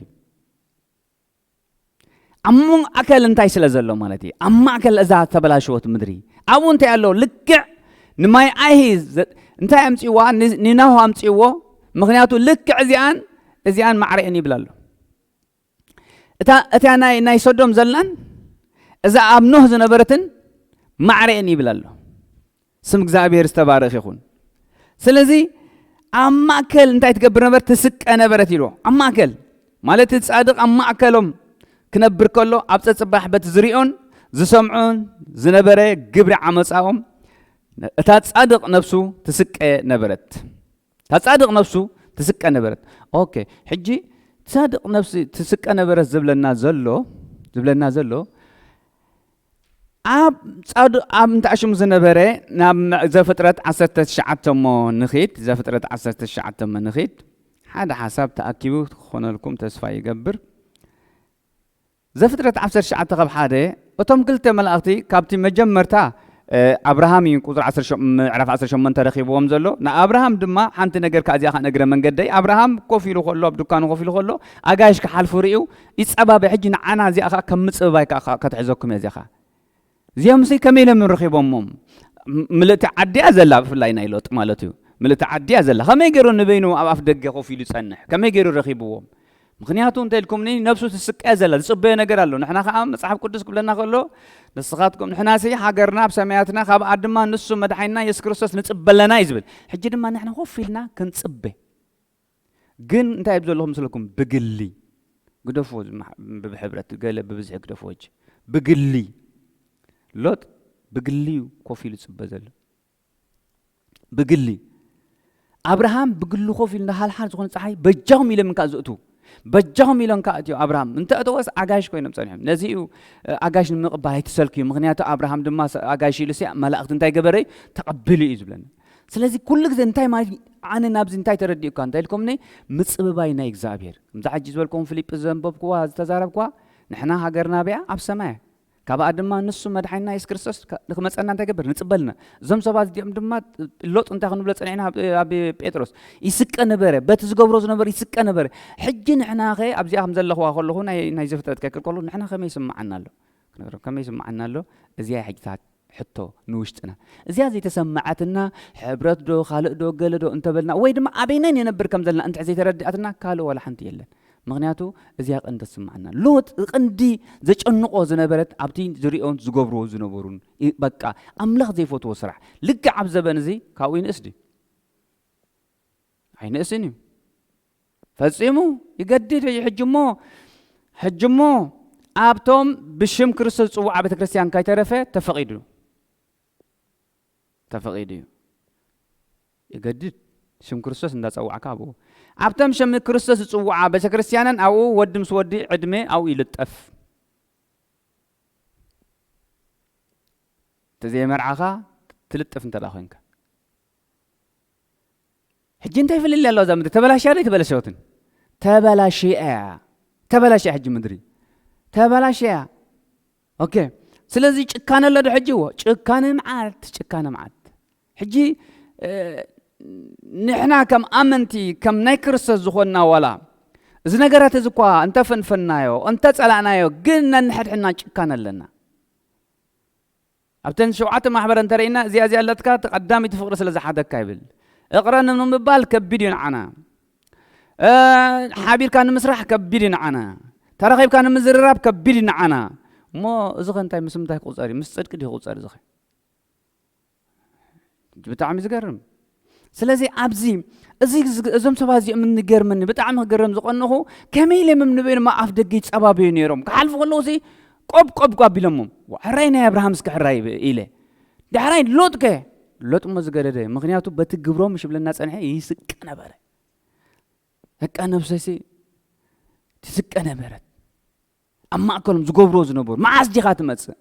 ኣብ ማእከል እንታይ ስለ ዘሎ ማለት እዩ? ኣብ ማእከል እዛ ተበላሸወት ምድሪ። ኣብኡ እንታይ ኣሎ? ልክዕ ንማይ ኣይሂ ዘ-፣ እንታይ ኣምጺእዋ? ኒ-፣ ንኖህ ኣምጺእዎ። ምኽንያቱ ልክዕ እዚኣን፣ እዚኣን ማዕረአን ይብል ኣሎ። እታ፣ እታ ናይ፣ ናይ ሶዶም ዘላን እዛ ኣብ ኖህ ዝነበረትን ማዕረአን ይብል ኣሎ። ስም እግዚኣብሔር ዝተባረኽ ይኹን። ስለዚ ኣብ ማእከል እንታይ ትገብር ነበረት? ትስቀ ነበረት ኢልዎ። ኣብ ማእከል ማለት እቲ ጻድቕ ኣብ ማእከሎም ክነብር ከሎ ኣብ ጸጽባሕ በቲ ዝሪኦን ዝሰምዖን ዝነበረ ግብሪ ዓመጻኦም እታ ጻድቕ ነፍሱ ትስቀ ነበረት። እታ ጻድቕ ነፍሱ ትስቀ ነበረት። ኦኬ፣ ሕጂ ጻድቕ ነፍሲ ትስቀ ነበረት ዝብለና ዘሎ፣ ዝብለና ዘሎ ኣብ ጻዱ ኣብ እንተኣሽሙ ዝነበረ ናብ ዘፍጥረት ዓሰርተ ትሽዓተ እሞ ንኺድ። ዘፍጥረት ዓሰርተ ትሽዓተ እሞ ንኺድ። ሓደ ሓሳብ ተኣኪቡ ክኾነልኩም ተስፋ ይገብር። ዘፍጥረት ዓሰርተ ትሽዓተ ካብ ሓደ፣ እቶም ክልተ መላእኽቲ ካብቲ መጀመርታ፣ እ፣ ኣብርሃም እዩ ቁጽሪ ዓሰርተ ሸ-፣ ምዕራፍ ዓሰርተ ሸሞንተ ረኺብዎም ዘሎ። ንኣብርሃም ድማ ሓንቲ ነገር ከኣ እዚኣ ከኣ እግረ መንገደይ፣ ኣብርሃም ኮፍ ኢሉ ከሎ፣ ኣብ ድኳኑ ኮፍ ኢሉ ከሎ፣ ኣጋይሽ ክሓልፉ ርእዩ፣ ይጸባበ። ሕጂ ንዓና እዚኣ ከኣ ከም ምጽብባይ ከኣ፣ ከኣ ከተሕዘኩም እያ እዚኣ ከኣ። እዚኦምሲ ከመይ ኢሎም ረኺቦሞም? ም-፣ ምልእቲ ዓዲ እያ ዘላ፣ ብፍላይ ናይ ሎጥ ማለት እዩ። ምልእቲ ዓዲ እያ ዘላ። ከመይ ገይሩ ንበይኑ ኣብ ኣፍ ደገ ኮፍ ኢሉ ይጸንሕ? ከመይ ገይሩ ረኺብዎም? ምኽንያቱ እንተ ኢልኩምኒ፣ ነብሱ ትስቀ እያ ዘላ፣ ዝጽበዮ ነገር ኣሎ። ንሕና ከኣ መጽሓፍ ቅዱስ ክብለና ከሎ፣ ንስኻትኩም፣ ንሕናሲ ሃገርና ኣብ ሰማያትና፣ ካብኣ ድማ ንሱ መድሓኒና የሱስ ክርስቶስ ንጽበ ኣለና እዩ ዝብል። ሕጂ ድማ ንሕና ኮፍ ኢልና ክንጽበ። ግን እንታይ ኣብ ዘለኹም ምስለኩም? ብግሊ ግደፍዎ፣ ዝመሓ-፣ ብሕብረት ገለ ብብዝሒ ግደፍዎ። ሕጂ ብግሊ ሎጥ ብግሊ እዩ ኮፍ ኢሉ ዝጽበ ዘሎ። ብግሊ ኣብርሃም ብግሊ ኮፍ ኢሉ፣ እንዳ ሓልሓል ዝኾነ ጸሓይ በጃኹም ኢሎም እንካ ዝእቱ፣ በጃኹም ኢሎም እንካ እትዮ ኣብርሃም እንተ እተወስ ኣጋይሽ ኮይኖም ጸኒሖም። ነዚ እዩ፣ እ፣ ኣጋይሽ ንምቕባል ኣይትሰልክዩ፣ ምኽንያቱ ኣብርሃም ድማ ሰ-፣ ኣጋይሽ ኢሉ ሲያ መላእኽቲ እንታይ ገበረ? ተቐቢሉ እዩ ዝብለና። ስለዚ ኩሉ ግዜ እንታይ ማለት እዩ? ኣነ ናብዚ እንታይ ተረዲእካ እንተ ኢልኩምኒ፣ ምጽብባይ ናይ እግዚኣብሔር። ከምዛ ሕጂ ዝበልኩም ፊልጵ ዘንበብክዋ፣ ዝተዛረብክዋ፣ ንሕና ሃገርና ብያ ኣብ ሰማይ፣ ካብኣ ድማ ንሱ መድሓኒና የሱስ ክርስቶስ ከ-፣ ንክመጸና እንታይ ገብር? ንጽበልና። እዞም ሰባት እዚኦም ድማ ሎጥ እንታይ ክንብሎ ጸኒሕና? ኣብ፣ ኣብ ጴጥሮስ ይስቀ ነበረ፣ በቲ ዝገብሮ ዝነበረ ይስቀ ነበረ። ሕጂ ንሕና ኸ ኣብዚኣ ከም ዘለኽዋ ከለኹ ናይ፣ ናይ ዘፍጥረት ከክል ከለኹ ንሕና ከመይ ይስምዓና ኣሎ? ክንገርም፣ ከመይ ይስምዓና ኣሎ? እዚኣ ሕጂ እታ ሕቶ ንውሽጥና። እዚኣ ዘይተሰምዓትና ሕብረት ዶ ካልእ ዶ ገለ ዶ እንተበልና ወይ ድማ ኣበይነን የነብር ከም ዘለና እንተ ዘይተረድኣትና ካልእ ዋላ ሓንቲ የለን። ምኽንያቱ እዚኣ ቀንዲ ትስምዓና። ሎጥ ቀንዲ ዘጨንቆ ዝነበረት ኣብቲ ዝሪኦን ዝገብርዎ ዝነበሩን ኢ-፣ በቃ ኣምላኽ ዘይፈትዎ ስራሕ። ልክዕ ኣብ ዘበን እዚ ካብኡ ይንእስ ድዩ? ኣይንእስን እዩ። ፈጺሙ ይገድድ እዩ። ሕጂ እሞ፣ ሕጂ እሞ ኣብቶም ብሽም ክርስቶስ ዝጽውዓ ቤተ ክርስቲያን ከይተረፈ ተፈቒዱ፣ ተፈቒዱ እዩ። ይገድድ፣ ሽም ክርስቶስ እንዳጸዋዕካ ኣብኡ። ኣብቶም ሽም ክርስቶስ ዝጽውዓ ቤተ ክርስቲያንን ኣብኡ ወዲ ምስ ወዲ ዕድመ ኣብኡ ይልጠፍ። እንተዘየመርዓኻ ትልጥፍ እንተ ደኣ ኮንካ። ሕጂ እንታይ ፍልልይ ኣለዋ እዛ ምድሪ? ተበላሽያ ዶ ኣይተበላሸወትን? ተበላሽያ እያ። ተበላሽያ ሕጂ ምድሪ። ተበላሽያ። ኦኬ። ስለዚ ጭካነ ኣሎ ዶ ሕጂ? እዎ። ጭካነ መዓት፣ ጭካነ መዓት። ሕጂ፣ እ፣ ንሕና ከም ኣመንቲ፣ ከም ናይ ክርስቶስ ዝኾንና ዋላ፣ እዚ ነገራት እዚ እኳ እንተፈንፈናዮ፣ እንተጸላእናዮ፣ ግን ነንሕድሕድና ጭካነ ኣለና። ኣብተን ሸውዓተ ማሕበር እንተርኢና፣ እዚኣ፣ እዚኣ ኣለትካ፣ እቲ ቀዳመይቲ ፍቕሪ ስለ ዝሓተካ ይብል። እቕረ ንምባል ከቢድ እዩ ንዓና። እ፣ ሓቢርካ ንምስራሕ ከቢድ እዩ ንዓና። ተራኺብካ ንምዝርራብ ከቢድ እዩ ንዓና። እሞ እዚ ኸ እንታይ ምስ ምንታይ ክቑጸር እዩ? ምስ ጽድቂ ድዩ ክቑጸር እዚ ኸ? ብጣዕሚ ዝገርም። ስለዚ ኣብዚ፣ እዚ፣ እዚ፣ እዞም ሰባት እዚኦም እንገርመኒ፣ ብጣዕሚ ክገርም ዝቐንኹ፣ ከመይ ኢሎም እዮም ንበይኖም ኣብ ኣፍ ደገ ይጸባበዩ ነይሮም? ክሓልፉ ከለዉ ሲ ቆብ፣ ቆብ፣ ቆብ ኣቢሎሞም። "ሕራይ ናይ ኣብርሃም እስከ ሕራይ" ኢለ። ዳሕራይ ሎጥ ከ? ሎጥ እሞ ዝገደደ፣ ምኽንያቱ በቲ ግብሮም ሽብለና ጸንሐ ይስቀ ነበረ። በቃ ነብሰይሲ ትስቀ ነበረት። ኣብ ማእከሎም ዝገብርዎ ዝነበሩ፣ "መዓስ ዲኻ ትመጽእ?"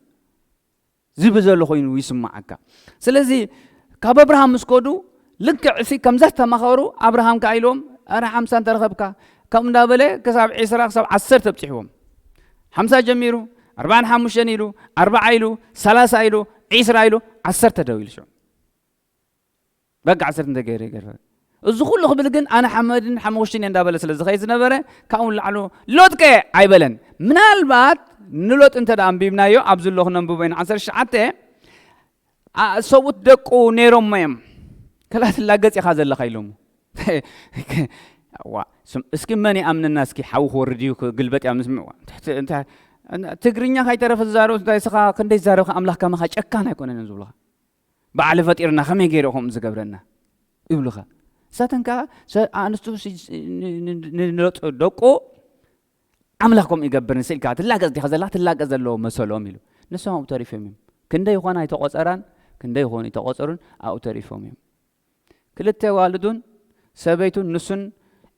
ዝብል ዘሎ ኮይኑ ይስምዓካ። ስለዚ ካብ ኣብርሃም ምስ ከዱ ልክዕ እሲ ከምዛ ዝተማኸሩ ኣብርሃም ከኣ ኢልዎም፣ "ኣረ ሓምሳ እንተረኸብካ?" ከምኡ እንዳበለ ክሳብ ዒስራ ክሳብ ዓሰርተ ኣብጺሕዎም። ሓምሳ ጀሚሩ፣ ኣርባዓን ሓሙሽተን ኢሉ፣ ኣርባዓ ኢሉ፣ ሰላሳ ኢሉ፣ ዒስራ ኢሉ፣ ዓሰርተ ደው ኢሉ ሽዑ። በቃ ዓሰርተ እንተገይረ ይገርፈ። እዚ ኩሉ ክብል ግን ኣነ ሓመድን ሓሙሽትን እየ እንዳበለ ስለ ዝኸይድ ዝነበረ፣ ካብኡ ንላዕሉ "ሎጥቀ" ኣይበለን። ምናልባት ንሎጥ እንተ ደኣ ኣንቢብናዮ፣ ኣብዚ ኣሎ ክነንብቦ ኢና፣ ዓሰርተ ትሽዓተ፣ ኣ፣ ሰብኡት ደቁ ነይሮሞ እዮም። ከላ ትላገጽ ኢኻ ዘለኻ ኢሎሞ። ዋ፣ ስም-፣ እስኪ መን ይኣምነና እስኪ፣ ሓዊ ክወርድ እዩ፣ ክግልበጥ እያ ምስምዕ። ዋ፣ እንታይ፣ እንታይ፣ ትግርኛ ካይተረፈ ዝዛረቡ፣ እንታይ እስኻ ክንደይ ዝዛረብካ ኣምላኽ ከማኻ ጨካን ኣይኮነን ዝብሉኻ። ባዕሉ ፈጢርና ከመይ ገይሩ ከምኡ ዝገብረና ይብሉኻ። ንሳተን ከኣ ሰ-፣ ኣንስቱ ሲ-፣ ሲ-፣ ን-፣ ን-፣ ን-፣ ንደቂ ደቁ ኣምላኽ ከምኡ ይገብር ንስኢልካ ትላገጽ ዲኻ ዘላ ትላገጽ ዘለዎ መሰሎም ኢሉ። ንሶም ኣብኡ ተሪፎም እዮም። ክንደይ ይኾና ኣይተቖጸራን፣ ክንደይ ይኾኑ ኣይተቖጸሩን ኣብኡ ተሪፎም እዮም። ክልተ ዋልዱን ሰበይቱን ንሱን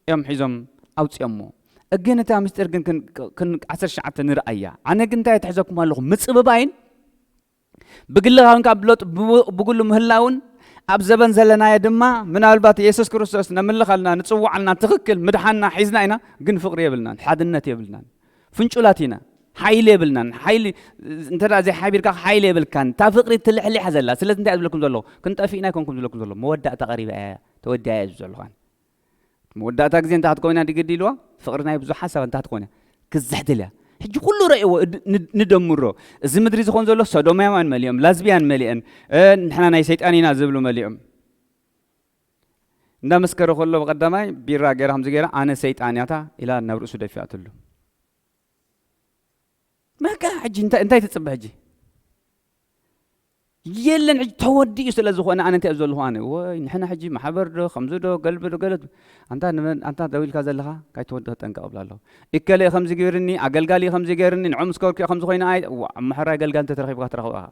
እዮም ሒዞም ኣውጺኦሞ። ግን እታ ምስጢር ግን ክን-፣ ክን-፣ ዓሰርተ ትሽዓተ ንርኣያ። ኣነ ግን እንታይ ኣትሒዘኩም ኣለኹ? ምጽብባይን ብግልኻ ኮንካ ብሎጥ ብጉ- ብጉሉ ምህላውን ኣብ ዘበን ዘለናዮ ድማ ምናልባት የሱስ ክርስቶስ ነምልኸልና ንጽውዓልና ትኽክል ምድሓንና ሒዝና ኢና፣ ግን ፍቕሪ የብልናን፣ ሓድነት የብልናን፣ ፍንጩላት ኢና፣ ሓይሊ የብልናን። ሓይሊ እንተ ደኣ ዘይሓቢርካ ሓይሊ የብልካን። እታ ፍቕሪ ትልሕሊሓ ዘላ። ስለዚ እንታይ ዝብለኩም ዘለኹ? ክንጠፍእ ኢና ኣይኮንኩም ዝብለኩም ዘለኹ። መወዳእታ ቀሪባ እያ፣ ተወዲኣ እያ ዝብሉ ዘለኹ። መወዳእታ ግዜ እንታይ ክትኮን እያ ድግዲ ኢልዋ? ፍቕሪ ናይ ብዙሓት ሰባት እንታይ ክትኮን እያ? ክዝሕትል እያ። ሕጂ ኩሉ ረእይዎ እድ- ን- ንደምሮ። እዚ ምድሪ ዝኾን ዘሎ ሶዶማውያን መሊኦም፣ ላዝቢያን መሊአን፣ እ፣ ንሕና ናይ ሰይጣን ኢና ዝብሉ መሊኦም። እንዳመስከረ ከሎ ብቐዳማይ ቢራ ገይራ ከምዚ ገይራ ኣነ ሰይጣን እያታ ኢላ ናብ ርእሱ ደፊኣትሉ። በቃ ሕጂ እንታይ እንታይ ትጽበ ሕጂ? የለን ሕጂ ተወዲኡ ስለ ዝኾነ ኣነ እንታይ ዘለኹ ኣነ ወይ ንሕና ሕጂ ማሕበር ዶ ከምዚ ዶ ገልቢ ዶ ገለት ኣንታ ንመን ኣንታ ደው ኢልካ ዘለኻ ካይተወድኦ ጠንቀቕ እብላ ኣለኹ። እከለ ከምዚ ገይርኒ ኣገልጋሊ ከምዚ ገይርኒ ንዖም ስከርኩ ከምዚ ኮይነ ኣይ ዋ፣ ኣብ ማሕበራዊ ኣገልጋሊ እንተተረኺብካ ትረኽቦ ኢኻ።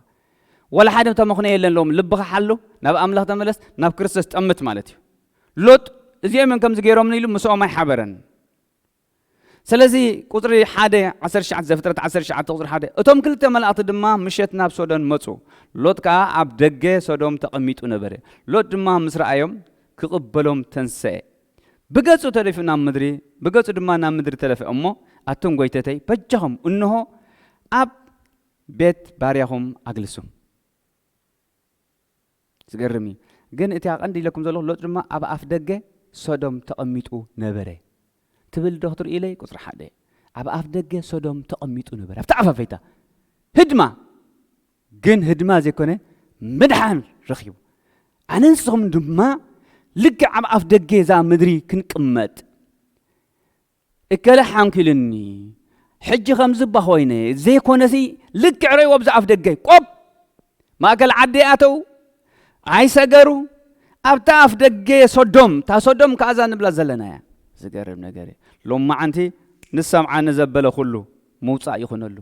ወላ ሓደ ተመኽንዮ የለን ሎም ልብኻ ሓሉ ናብ ኣምላኽ ተመለስ ናብ ክርስቶስ ጠምት ማለት እዩ። ሎጥ እዚኦም እዮም ከምዚ ገይሮምኒ ኢሉ ምስኦም ኣይሓበረን። ስለዚ ቁጽሪ ሓደ ዓሰርተ ትሽዓተ ዘፍጥረት ዓሰርተ ትሽዓተ ቁጽሪ ሓደ እቶም ክልተ መላእኽቲ ድማ ምሸት ናብ ሶዶም መጹ። ሎጥ ከኣ ኣብ ደገ ሶዶም ተቐሚጡ ነበረ። ሎጥ ድማ ምስ ረኣዮም ክቕበሎም ተንሰአ። ብገጹ ተደፊኡ ናብ ምድሪ፣ ብገጹ ድማ ናብ ምድሪ ተደፍአ እሞ ኣቱም ጐይተተይ በጃኹም እንሆ ኣብ ቤት ባርያኹም ኣግልሱ። ዝገርም እዩ። ግን እቲ ቀንዲ ኢለኩም ዘለኹ ሎጥ ድማ ኣብ ኣፍ ደገ ሶዶም ተቐሚጡ ነበረ ትብል ዶ ክትርኢ ኢለይ ቁጽሪ ሓደ ኣብ ኣፍ ደገ ሶዶም ተቐሚጡ ነበረ ኣብቲ ዓፋፈይታ ህድማ ግን ህድማ ዘይኮነ ምድሓን ረኺቡ ኣነ ንስኹም ድማ ልክዕ ኣብ ኣፍ ደገ እዛ ምድሪ ክንቅመጥ እከለ ሓንኪሉኒ ሕጂ ከምዚ እባ ኮይነ ዘይኮነሲ ልክዕ ረይዎ ብዛ ኣፍ ደገይ ቆብ ማእከል ዓዲ ኣተው ኣይሰገሩ ኣብታ ኣፍ ደገ ሶዶም እታ ሶዶም ከኣዛ ንብላ ዘለና እያ ዝገርም ነገር እዩ ሎማዓንቲ ንሰምዓ ንዘበለ ኩሉ ምውፃእ ይኹነሉ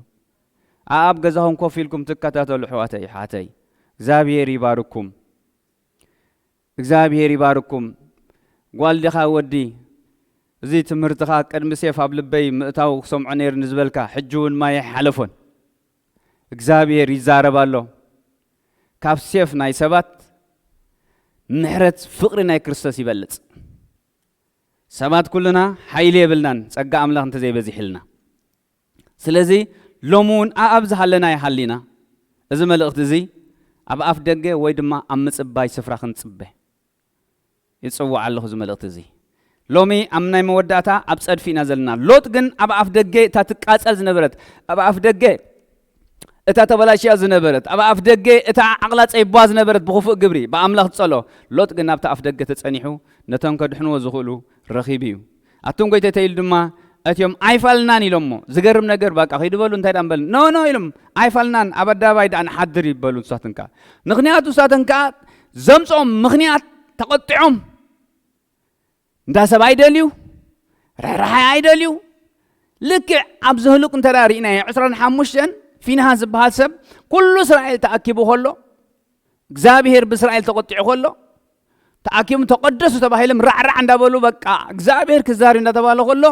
ኣኣብ ገዛኹም ኮፍ ኢልኩም ትከታተሉ ሕዋተይ ሓተይ እግዚኣብሔር ይባርኩም እግዚኣብሔር ይባርኩም። ጓል ዲኻ ወዲ? እዚ ትምህርትኻ ቅድሚ ሴፍ ኣብ ልበይ ምእታው ክሰምዖ ነይሩ ንዝበልካ ሕጂ እውን ማይ ኣይሓለፎን። እግዚኣብሔር ይዛረብ ኣሎ። ካብ ሴፍ ናይ ሰባት ምሕረት ፍቕሪ ናይ ክርስቶስ ይበልጽ። ሰባት ኩልና ሓይሊ የብልናን ጸጋ ኣምላኽ እንተዘይበዚሕልና። ስለዚ ሎሚ እውን ኣኣብዚ ሃለና ይሃሊና እዚ መልእኽቲ እዚ ኣብ ኣፍ ደገ ወይ ድማ ኣብ ምጽባይ ስፍራ ክንጽበ ይጽውዕ ኣለኹ እዚ መልእኽቲ እዚ ሎሚ ኣብ ናይ መወዳእታ ኣብ ጸድፊ ኢና ዘለና ሎጥ ግን ኣብ ኣፍ ደገ እታ ትቃጸል ዝነበረት ኣብ ኣፍ ደገ እታ ተበላሽያ ዝነበረት ኣብ ኣፍ ደገ እታ ዓቕላ ጸይቧ ዝነበረት ብኽፉእ ግብሪ ብኣምላኽ ትጸሎ ሎጥ ግን ኣብቲ ኣፍ ደገ ተጸኒሑ ነቶም ከድሕንዎ ዝኽእሉ ረኺቡ እዩ ኣቱም ጎይተተይ ኢሉ ድማ እትዮም ኣይፋልናን ኢሎሞ ዝገርም ነገር ባቃ ከይድበሉ እንታይ ዳንበል ኖ ኖ ኢሎም ኣይፋልናን ኣብ ኣደባባይ ዳኣ ንሓድር ይበሉ ንሳትን ከዓ ምክንያቱ ንሳትን ከዓ ዘምፅኦም ምክንያት ተቆጢዖም እንዳ ሰብ ኣይደልዩ ርሕራሓይ ኣይደልዩ ልክዕ ኣብ ዝህሉቅ እንተ ርኢናዮ ዕስራን ሓሙሽተን ፊንሃስ ዝበሃል ሰብ ኩሉ እስራኤል ተኣኪቡ ከሎ እግዚኣብሔር ብእስራኤል ተቆጢዑ ከሎ ተኣኪቡ ተቀደሱ ተባሂሎም ራዕራዕ እንዳበሉ በቃ እግዚኣብሔር ክዛሪ እንዳተባለ ከሎ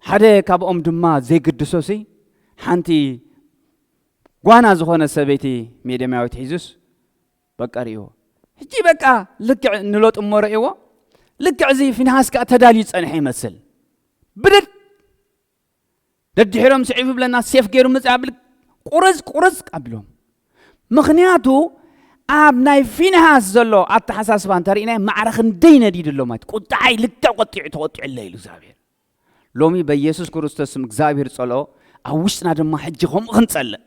ሓደ ካብኦም ድማ ዘይግድሶ ሲ ሓንቲ ጓና ዝኾነ ሰበይቲ ሜደማያዊት ሒዙስ በቃ ርእዎ ሕጂ በቃ ልክዕ ንሎጥ እሞ ረእዎ ልክዕ እዚ ፊንሃስ ከዓ ተዳልዩ ጸንሐ ይመስል ብድድ ደድሕሮም ስዒቡ ብለና ሴፍ ገይሩ ምጽእ ብል ቁርጽ ቁርጽ ኣቢሎም ምኽንያቱ ኣብ ናይ ፊንሃስ ዘሎ ኣተሓሳስባ እንተርኢናይ ማዕረ ክንደይ ነዲዱ ኣሎ ማለት ቁጣዓይ ልክዕ ቆጢዑ ተቆጢዑ ኣለ ኢሉ እግዚኣብሔር ሎሚ በኢየሱስ ክርስቶስ ስም እግዚኣብሔር ጸልኦ ኣብ ውሽጥና ድማ ሕጂ ከምኡ ክንጸልእ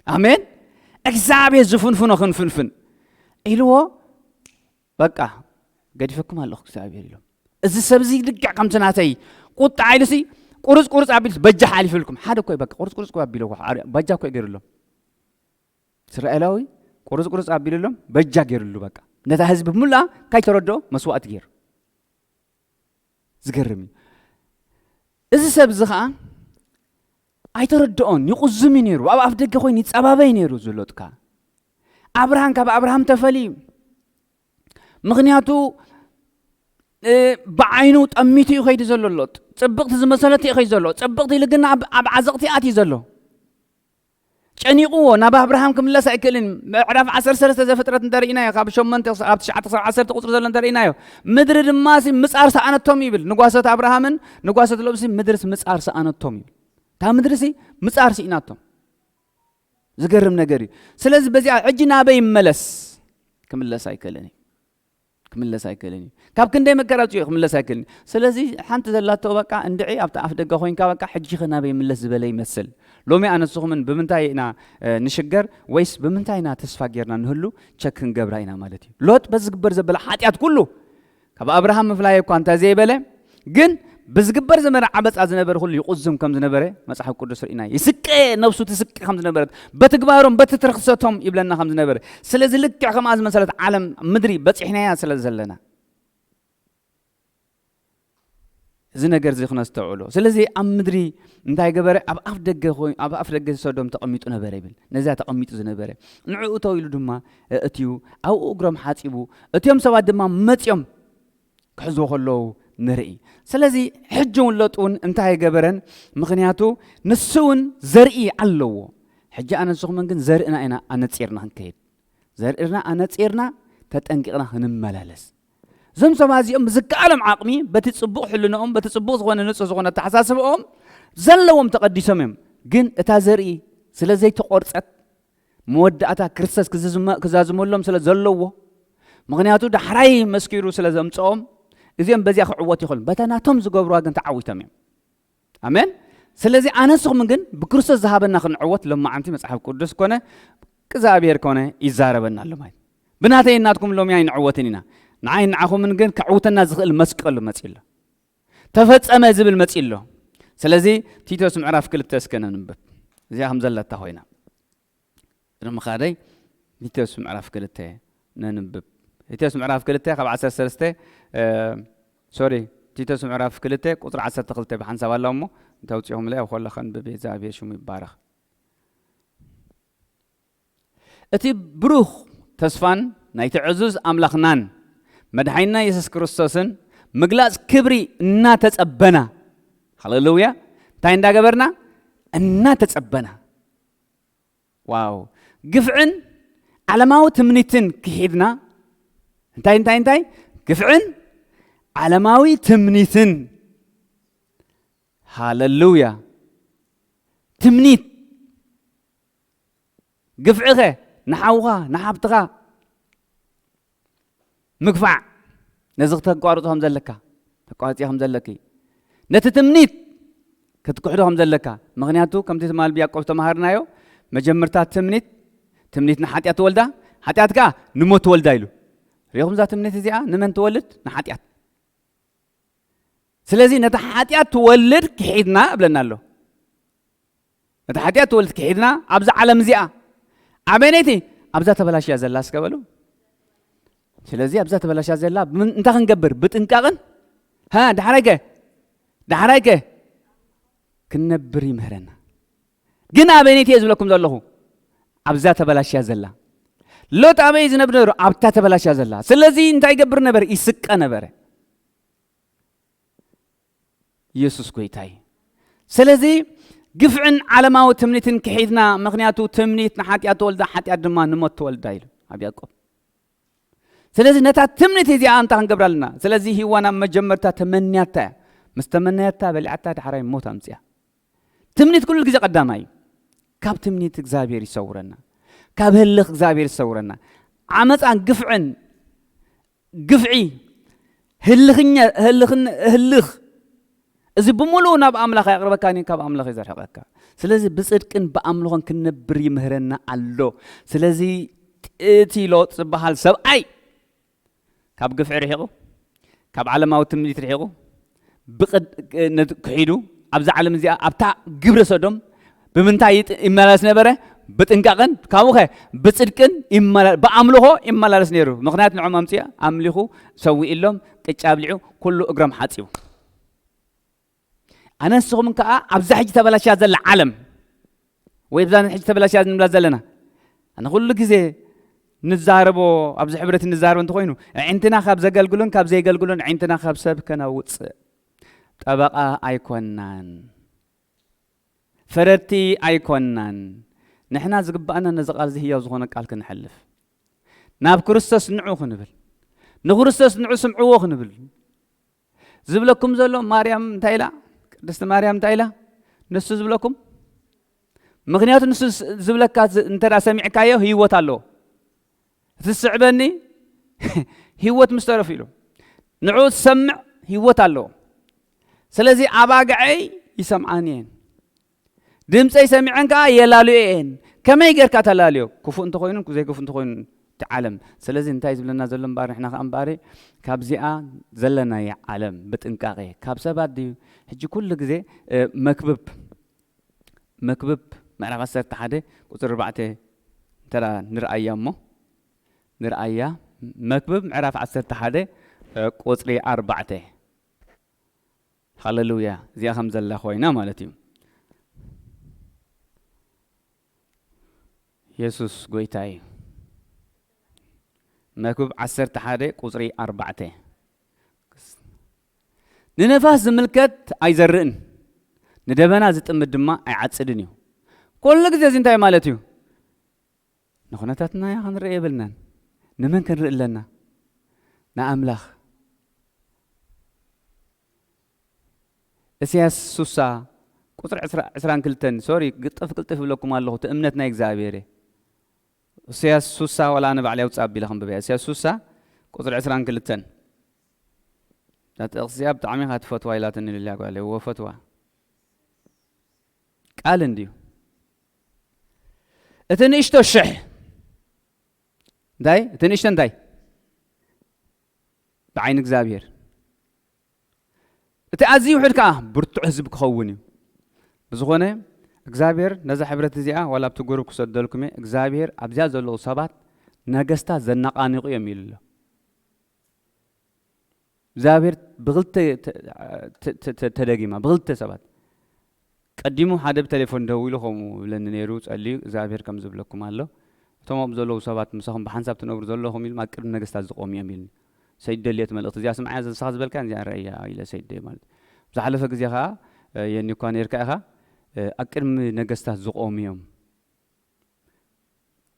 ኣሜን እግዚኣብሔር ዝፍንፍኖ ክንፍንፍን ኢልዎ በቃ ገዲፈኩም ኣለኹ እግዚኣብሔር ኢሎም እዚ ሰብ እዚ ልክዕ ከምቲ ናተይ ቁጣ ኢሉሲ ቁርፅ ቁርፅ ኣቢሉስ በጃ ሓሊፈልኩም ሓደ ኮይ በቃ ቁርፅ ቁርፅ ኮይ ኣቢለዎ በጃ ኮይ ገይሩሎም እስራኤላዊ ቁርፅ ቁርፅ ኣቢሉሎም በጃ ገይሩሉ በቃ ነታ ህዝቢ ብምሉኣ ካይተረድኦ መስዋእቲ ገይሩ ዝገርም እዩ እዚ ሰብ እዚ ከዓ ኣይተረድኦን ይቁዝም እዩ ነይሩ ኣብ ኣፍ ደገ ኮይኑ ይፀባበይ ነይሩ ዝሎጥካ ኣብርሃም ካብ ኣብርሃም ተፈልዩ ምኽንያቱ ብዓይኑ ጠሚቱ እዩ ከይዱ ዘሎ ሎጥ ፅብቕቲ ዝመሰለት እዩ ከይዱ ዘሎ ፅብቕቲ ኢሉ ግን ኣብ ዓዘቕቲ ኣትዩ ዘሎ ጨኒቕዎ ናብ ኣብርሃም ክምለስ ኣይክእልን። ምዕራፍ ዓሰርተ ሰለስተ ዘፍጥረት እንተርኢናዮ፣ ካብ ሸሞንተ ክሳብ ትሽዓተ ክሳብ ዓሰርተ ቁፅሪ ዘሎ እንተርኢናዮ፣ ምድሪ ድማ ሲ ምፃር ሰኣነቶም ይብል። ንጓሶት ኣብርሃምን ንጓሶት ሎጥሲ ምድርስ ምፃር ሰኣነቶም ይብል። እታ ምድሪ ሲ ምፃር ስኢናቶም። ዝገርም ነገር እዩ። ስለዚ በዚኣ ሕጂ ናበይ ይመለስ? ክምለስ ኣይክእልን እዩ። ክምለስ ኣይክእልን እዩ። ካብ ክንደይ መከራ ኣውፂኡ ክምለስ ኣይክእልን እዩ። ስለዚ ሓንቲ ዘላቶ በቃ እንድዒ ኣብቲ ኣፍ ደገ ኮይንካ በቃ ሕጂ ከ ናበይ ይምለስ ዝበለ ይመስል። ሎሚ ኣነስኹምን ብምንታይ ኢና ንሽገር ወይስ ብምንታይ ኢና ተስፋ ጌርና ንህሉ ቸክ ክንገብራ ኢና ማለት እዩ። ሎጥ በዚ ዝግበር ዘበለ ሓጢኣት ኩሉ ካብ ኣብርሃም ምፍላይ እኳ እንተ ዘይበለ ግን ብዝግበር ዝነበረ ዓመፃ ዝነበረ ኩሉ ይቁዝም ከም ዝነበረ መፅሓፍ ቅዱስ ርኢና። ይስቀ፣ ነብሱ ትስቀ ከም ዝነበረት በትግባሮም በቲ ትርክሰቶም ይብለና ከም ዝነበረ። ስለዚ ልክዕ ከምኣ ዝመሰለት ዓለም ምድሪ በፂሕናያ ስለ ዘለና እዚ ነገር እዚ ክነስተውዕሎ። ስለዚ ኣብ ምድሪ እንታይ ገበረ? ኣብ ኣፍ ደገ ኣብ ኣፍ ደገ ሰዶም ተቐሚጡ ነበረ ይብል። ነዚያ ተቐሚጡ ዝነበረ ንዕኡ ተው ኢሉ ድማ እትዩ ኣብኡ እግሮም ሓፂቡ። እትዮም ሰባት ድማ መፅዮም ክሕዝዎ ከለዉ ንርኢ። ስለዚ ሕጂ እውን ሎጥ እውን እንታይ ኣይገበረን? ምኽንያቱ ንሱ እውን ዘርኢ ኣለዎ። ሕጂ ኣነ ንስኹምን ግን ዘርእና ኢና ኣነፂርና ክንከይድ። ዘርእና ኣነፂርና ተጠንቂቕና ክንመላለስ። እዞም ሰባት እዚኦም ብዝከኣሎም ዓቕሚ በቲ ፅቡቕ ሕልንኦም በቲ ፅቡቕ ዝኾነ ንፁህ ዝኾነ ኣተሓሳስብኦም ዘለዎም ተቐዲሶም እዮም። ግን እታ ዘርኢ ስለ ዘይተቆርፀት መወዳእታ ክርስቶስ ክዛዝመሎም ስለ ዘለዎ፣ ምኽንያቱ ዳሕራይ መስኪሩ ስለ ዘምፅኦም እዚኦም በዚኣ ክዕወት ይኽእሉ። በታ ናቶም ዝገብሩዋ ግን ተዓዊቶም እዮም። ኣሜን። ስለዚ ኣነስኹም ግን ብክርስቶስ ዝሃበና ክንዕወት ለማዓንቲ መፅሓፍ ቅዱስ ኮነ እግዚኣብሔር ኮነ ይዛረበና ኣሎ ማለት። ብናተይ እናትኩም ሎሚ ኣይንዕወትን ኢና። ንዓይ ንዓኹምን ግን ከዕውተና ዝኽእል መስቀሉ መፂ ኣሎ። ተፈጸመ ዝብል መፂ ኣሎ። ስለዚ ቲቶስ ምዕራፍ ክልተ እስከ ነንብብ። እዚኣ ከም ዘለታ ኮይና ቅድሚ ካደይ ቲቶስ ምዕራፍ ክልተ ነንብብ። ቲቶስ ምዕራፍ ክልተ ካብ ዓሰርተ ሰለስተ ሶሪ ቲቶስ ምዕራፍ ክልተ ቁፅሪ ዓሰርተ ክልተ ብሓንሳብ ኣላ እሞ እንተውፅኹም ለ ኣብ ኮለኸ ንብብ። እግዚኣብሔር ሽሙ ይባረኽ። እቲ ብሩኽ ተስፋን ናይቲ ዕዙዝ ኣምላኽናን መድሓይና የሱስ ክርስቶስን ምግላፅ ክብሪ እናተፀበና፣ ሃሌሉያ፣ እንታይ እንዳገበርና? እናተፀበና። ዋው! ግፍዕን ዓለማዊ ትምኒትን ክሒድና፣ እንታይ እንታይ እንታይ? ግፍዕን ዓለማዊ ትምኒትን። ሃሌሉያ! ትምኒት ግፍዕኸ ንሓውኻ ንሓብትኻ ምግፋዕ ነዚ ክተቋርጾ ከም ዘለካ ተቋርጽ ከም ዘለኪ ነቲ ትምኒት ክትክሕዶ ከም ዘለካ። ምኽንያቱ ከምቲ ትማል ብያዕቆብ ዝተማሃርናዮ መጀመርታ ትምኒት ትምኒት ንሓጢኣት ትወልዳ፣ ሓጢኣት ከኣ ንሞት ትወልዳ ኢሉ። ሪኹም እዛ ትምኒት እዚኣ ንመን ትወልድ? ንሓጢኣት። ስለዚ ነቲ ሓጢኣት ትወልድ ክሒድና እብለና ኣሎ። ነቲ ሓጢኣት ትወልድ ክሒድና ኣብዛ ዓለም እዚኣ ኣበይነይቲ ኣብዛ ተበላሽያ ዘላ እስከ በሉ። ስለዚ ኣብዛ ተበላሽያ ዘላ እንታይ ክንገብር? ብጥንቃቕን ሃ ዳሕራይከ ዳሕራይከ ክንነብር ይምህረና። ግን ኣበይነይቲ እየ ዝብለኩም ዘለኹ ኣብዛ ተበላሽያ ዘላ። ሎጥ ኣበይ ዝነብር ነበሩ? ኣብታ ተበላሽያ ዘላ። ስለዚ እንታይ ይገብር ነበር? ይስቀ ነበረ። ኢየሱስ ጎይታይ። ስለዚ ግፍዕን ዓለማዊ ትምኒትን ክሒድና፣ ምኽንያቱ ትምኒት ንሓጢኣት ትወልዳ፣ ሓጢኣት ድማ ንሞት ትወልዳ ኢሉ ኣብ ያዕቆብ። ስለዚ ነታ ትምኒት እዚኣ እንታይ ክንገብራ ኣለና? ስለዚ ሂዋን ኣብ መጀመርታ ተመንያታ እያ። ምስ ተመነያታ በሊዓታ፣ ዳሕራይ ሞት ኣምፅያ። ትምኒት ኩሉ ግዜ ቀዳማይ እዩ። ካብ ትምኒት እግዚኣብሔር ይሰውረና። ካብ ህልኽ እግዚኣብሔር ይሰውረና። ዓመፃን ግፍዕን ግፍዒ ህልኽኛ ህልኽን ህልኽ እዚ ብምሉኡ ናብ ኣምላኽ ኣየቕርበካን እዩ፣ ካብ ኣምላኽ እዩ ዘርሕቐካ። ስለዚ ብፅድቅን ብኣምልኾን ክንነብር ይምህረና ኣሎ። ስለዚ እቲ ሎጥ ዝበሃል ሰብኣይ ካብ ግፍዒ ርሒቑ፣ ካብ ዓለማዊ ትምኒት ርሒቑ፣ ብቕድ ነቲ ክሒዱ ኣብዛ ዓለም እዚኣ ኣብታ ግብረ ሰዶም ብምንታይ ይጥ- ይመላለስ ነበረ? ብጥንቃቕን ካብኡኸ ብፅድቅን ይመላ- ብኣምልኾ ይመላለስ ነይሩ። ምኽንያት ንዖም ኣምፅኡ ኣምሊኹ ሰዊእሎም ቅጫ ኣብሊዑ ኩሉ እግሮም ሓፂቡ። ኣነ ንስኹምን ከዓ ኣብዛ ሕጂ ተበላሽያ ዘላ ዓለም ወይ ብዛ ሕጂ ተበላሽያ ንብላ ዘለና ኣነ ኩሉ ግዜ ንዛረቦ ኣብዚ ሕብረት ንዛረቦ እንተኾይኑ ኣዒንትና ካብ ዘገልግሉን ካብ ዘየገልግሉን ኣዒንትና ካብ ሰብ ከነውፅእ ጠበቓ ኣይኮናን። ፈረድቲ ኣይኮናን። ንሕና ዝግባኣና ነዚ ቃል እዚ ህያው ዝኾነ ቃል ክንሕልፍ፣ ናብ ክርስቶስ ንዑ ክንብል፣ ንክርስቶስ ንዑ ስምዕዎ ክንብል ዝብለኩም ዘሎ። ማርያም እንታይ ኢላ? ቅድስቲ ማርያም እንታይ ኢላ? ንሱ ዝብለኩም፣ ምክንያቱ ንሱ ዝብለካ እንተ ሰሚዕካዮ ህይወት ኣለዎ። እቲ ዝስዕበኒ ህይወት ምስ ተረፉ ኢሉ፣ ንዑ ዝሰምዕ ህይወት ኣለዎ። ስለዚ ኣባግዐይ ይሰምዓኒ እየን፣ ድምፀይ ሰሚዐን ከዓ የላልዮ እየን። ከመይ ጌርካ ተላልዮ? ክፉእ እንተኮይኑን ዘይክፉእ እንተኮይኑን እቲ ዓለም። ስለዚ እንታይ ዝብለና ዘሎ እምበኣር፣ ንሕና ከዓ እምበኣር ካብዚኣ ዘለናያ ዓለም ብጥንቃቄ፣ ካብ ሰባት ድዩ? ሕጂ ኩሉ ግዜ መክብብ መክብብ ምዕራፍ ዓሰርተ ሓደ ቁፅሪ ኣርባዕተ እንተ ንርኣያ እሞ፣ ንርኣያ። መክብብ ምዕራፍ ዓሰርተ ሓደ ቁፅሪ ኣርባዕተ። ሃሌሉያ። እዚኣ ከም ዘላ ኮይና ማለት እዩ። የሱስ ጎይታ እዩ። መክብብ ዓሰርተ ሓደ ቁፅሪ ኣርባዕተ። ንነፋስ ዝምልከት ኣይዘርእን፣ ንደበና ዝጥምት ድማ ኣይዓጽድን እዩ። ኩሉ ግዜ እዚ እንታይ ማለት እዩ? ንኹነታትና ክንርኢ የብልናን። ንመን ክንርኢ ኣለና? ንኣምላኽ። እስያስ ሱሳ ቁፅሪ ዕስራን ክልተን። ሶሪ፣ ግጥፍ ቅልጥፍ ይብለኩም ኣለኹ፣ እቲ እምነት ናይ እግዚኣብሔር እየ። እስያስ ሱሳ፣ ዋላ ኣነ ባዕለይ ኣውፅእ ኣቢለ ከንብበያ። እስያስ ሱሳ ቁፅሪ ዕስራን ክልተን። እዛ ጥቕሲ እዚኣ ብጣዕሚ ኢኻ ትፈትዋ ኢላትኒ ልልያ ጓለይ። እወ፣ ፈትዋ። ቃል እንድዩ። እቲ ንእሽቶ ሽሕ እንታይ? እቲ ንእሽቶ እንታይ? ብዓይኒ እግዚኣብሔር። እቲ ኣዝዩ ውሑድ ከኣ ብርቱዕ ህዝቢ ክኸውን እዩ። ብዝኾነ፣ እግዚኣብሔር ነዛ ሕብረት እዚኣ ዋላ ኣብቲ ጉሩብ ክሰደልኩም እየ። እግዚኣብሔር ኣብዚኣ ዘለዉ ሰባት ነገስታት ዘነቓንቑ እዮም ኢሉ ኣሎ። እግዚኣብሔር ብኽልተ ተ-፣ ተ-፣ ተ-፣ ተ-፣ ተደጊማ፣ ብኽልተ ሰባት። ቀዲሙ ሓደ ብቴሌፎን ደዊሉ ከምኡ ይብለኒ ነይሩ፣ ጸልዩ፣ እግዚኣብሔር ከም ዝብለኩም ኣሎ። እቶም ኣብኡ ዘለዉ ሰባት ምሳኹም ብሓንሳብ ትነብሩ ዘለኹም ኢሉ ኣብ ቅድሚ ነገስታት ዝቖሙ እዮም ኢሉኒ። ሰይድ ደልየት መልእኽቲ እዚኣ ስምዓያ፣ ንስኻ ዝበልካያ እዚኣ ረእያ ኢለ ሰይድ ደልየ ማለት። ዝሓለፈ ግዜ ኸኣ፣ እ፣ የኒ እኳ ነይርካ ኢኻ፣ እ፣ ኣብ ቅድሚ ነገስታት ዝቖሙ እዮም።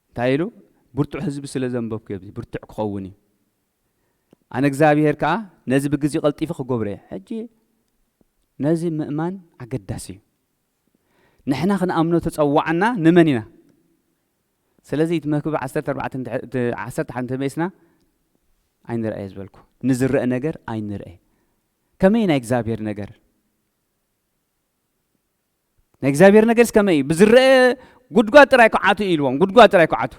እንታይ ኢሉ? ብርቱዕ ህዝቢ ስለ ዘንበብኩ እየ፣ ብርቱዕ ክኸውን እዩ። ኣነ እግዚኣብሔር ከኣ ነዚ ብግዜኡ ቀልጢፈ ክገብሮ እየ። ሕጂ ነዚ ምእማን ኣገዳሲ እዩ። ንሕና ክንኣምኖ ተጸዋዕና ንመን ኢና? ስለዚ እቲ መክብብ ዓሰርተ ኣርባዕተ እንተ-፣ እቲ ዓሰርተ ሓደ እንተመሊስና ኣይንርኣየ ዝበልኩ። ንዝረአ ነገር ኣይንርኣየ። ከመይ ናይ እግዚኣብሔር ነገር? ናይ እግዚኣብሔር ነገርስ ከመይ እዩ? ብዝረአ ጉድጓድ ጥራይ ክዓቱ ኢልዎም፣ ጉድጓድ ጥራይ ክዓቱ።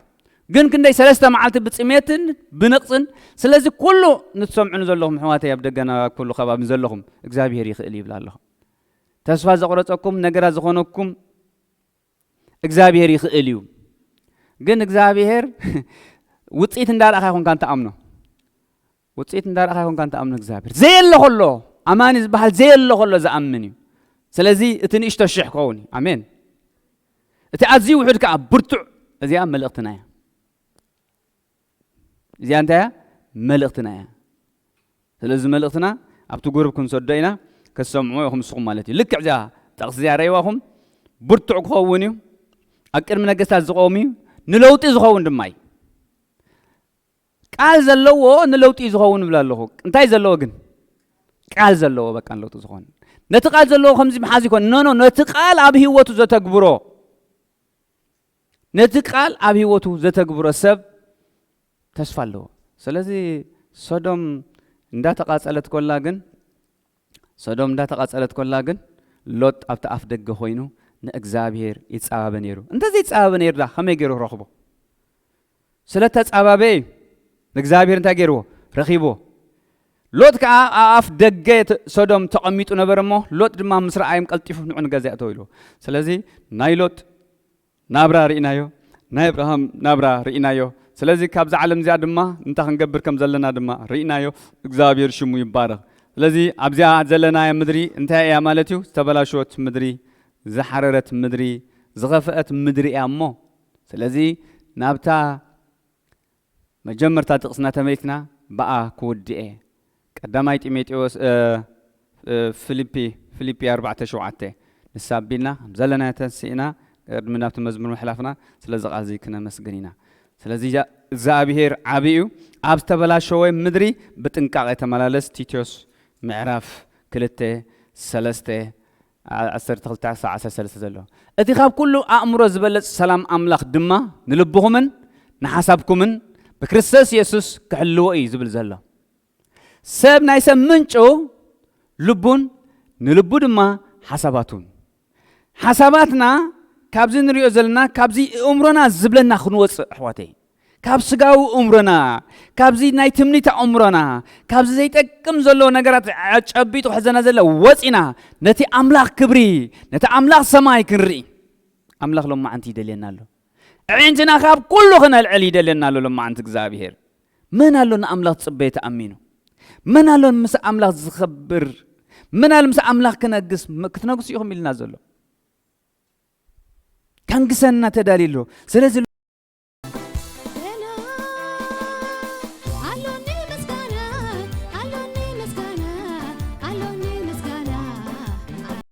ግን ክንደይ ሰለስተ መዓልቲ ብጽሜትን ብንቕጽን፣ ስለዚ ኩሉ ንትሰምዑኒ ዘለኹም ኣሕዋተይ ኣብ ደገና ኩሉ ከባቢ ዘለኹም እግዚኣብሔር ይኽእል ይብል ኣለኹ። ተስፋ ዘቑረጸኩም ነገራት ዝኾነኩም እግዚኣብሔር ይኽእል እዩ። ግን እግዚኣብሔር ውጽኢት እንዳረኣኻ ይኹንካ እንተኣምኖ። ውጽኢት እንዳረኣኻ ይኹንካ እንተኣምኖ እግዚኣብሔር። ዘየለ ከሎ፣ ኣማኒ ዝበሃል ዘየለ ከሎ ዝኣምን እዩ። ስለዚ እቲ ንእሽቶ ሽሕ ክኸውን እዩ። ኣሜን። እቲ ኣዝዩ ውሑድ ከኣ ብርቱዕ። እዚኣ መልእኽትና እያ። እዚኣ እንታይ እያ? መልእኽትና እያ። ስለዚ መልእኽትና ኣብቲ ጉሩብ ክንሰዶ ኢና፣ ክትሰምዑ ኢኹም ንስኹም ማለት እዩ። ልክዕ እዚኣ ጥቕሲ እዚኣ ረእይዋኹም፣ ብርቱዕ ክኸውን እዩ፣ ኣብ ቅድሚ ነገስታት ዝቖም እዩ፣ ንለውጢ ዝኸውን ድማ እዩ። ቃል ዘለዎ ንለውጢ እዩ ዝኸውን እብል ኣለኹ። እንታይ ዘለዎ ግን? ቃል ዘለዎ በቃ ንለውጢ ዝኸውን። ነቲ ቃል ዘለዎ ከምዚ ምሓዝ ይኮን። ኖ፣ ኖ፣ ነቲ ቃል ኣብ ህይወቱ ዘተግብሮ። ነቲ ቃል ኣብ ህይወቱ ዘተግብሮ ሰብ ተስፋ ኣለዎ። ስለዚ ሶዶም እንዳተቓጸለት ኮላ ግን፣ ሶዶም እንዳተቓጸለት ኮላ ግን፣ ሎጥ ኣብቲ ኣፍ ደገ ኮይኑ ንእግዚኣብሔር ይጸባበ ነይሩ። እንተዘይጸባበ ነይሩ ዳ ከመይ ገይሩ ክረኽቦ? ስለ ተጻባበ እዩ። ንእግዚኣብሔር እንታይ ገይርዎ? ረኺብዎ። ሎጥ ከኣ ኣብ ኣፍ ደገ ተ-፣ ሶዶም ተቐሚጡ ነበረ እሞ፣ ሎጥ ድማ ምስ ረኣዮም ቀልጢፉ ንዑ ንገዛ እተው ኢልዎ። ስለዚ ናይ ሎጥ ናብራ ርኢናዮ፣ ናይ ኣብርሃም ናብራ ርኢናዮ። ስለዚ ካብዛ ዓለም እዚኣ ድማ እንታይ ክንገብር ከም ዘለና ድማ ርኢናዮ። እግዚኣብሔር ሽሙ ይባረኽ። ስለዚ ኣብዚኣ ዘለናያ ምድሪ እንታይ እያ ማለት እዩ? ዝተበላሸወት ምድሪ፣ ዝሓረረት ምድሪ፣ ዝኸፍአት ምድሪ እያ እሞ። ስለዚ ናብታ መጀመርታ ጥቕስና ተመሊስና ብኣ ክውድእ እየ። ቀዳማይ ጢሞቴዎስ፣ እ፣ እ፣ ፊልፒ፣ ፊልፒ ኣርባዕተ ሸውዓተ። ንሳ ኣቢልና፣ ከም ዘለና ተንሲእና፣ ቅድሚ ናብቲ መዝሙር ምሕላፍና ስለዚ ቃል እዚ ክነመስግን ኢና። ስለዚ እግዚኣብሔር ዓቢ እዩ። ኣብ ዝተበላሸወ ምድሪ ብጥንቃቄ ተመላለስ። ቲቶስ ምዕራፍ ክልተ፣ ሰለስተ፣ ዓሰርተ ክልተ፣ ዓሰርተ ሰለስተ ዘሎ። እቲ ካብ ኩሉ ኣእምሮ ዝበለጽ ሰላም ኣምላኽ ድማ ንልብኹምን ንሓሳብኩምን ብክርስቶስ የሱስ ክሕልዎ እዩ ዝብል ዘሎ። ሰብ ናይ ሰብ ምንጩ ልቡን፣ ንልቡ ድማ ሓሳባቱን። ሓሳባትና ካብዚ ንሪኦ ዘለና፣ ካብዚ እእምሮና ዝብለና ክንወፅእ፣ ኣሕዋተይ፣ ካብ ስጋዊ እእምሮና፣ ካብዚ ናይ ትምኒት ኣእምሮና፣ ካብዚ ዘይጠቅም ዘሎ ነገራት ጨቢጡ ሕዘና ዘሎ ወፂና፣ ነቲ ኣምላኽ ክብሪ፣ ነቲ ኣምላኽ ሰማይ ክንርኢ ኣምላኽ ሎማዓንቲ ይደልየና ኣሎ። ኣዒንትና ካብ ኩሉ ክነልዕል ይደልየና ኣሎ ሎማዓንቲ እግዚኣብሔር። መን ኣሎ ንኣምላኽ ዝጽበየ ተኣሚኑ? መን ኣሎ ምስ ኣምላኽ ዝኸብር? መን ኣሎ ምስ ኣምላኽ ክነግስ? ም-፣ ክትነግሱ ኢኹም ኢልና ዘሎ። ከንግሰና ተዳልዩ ኣሎ። ስለዚ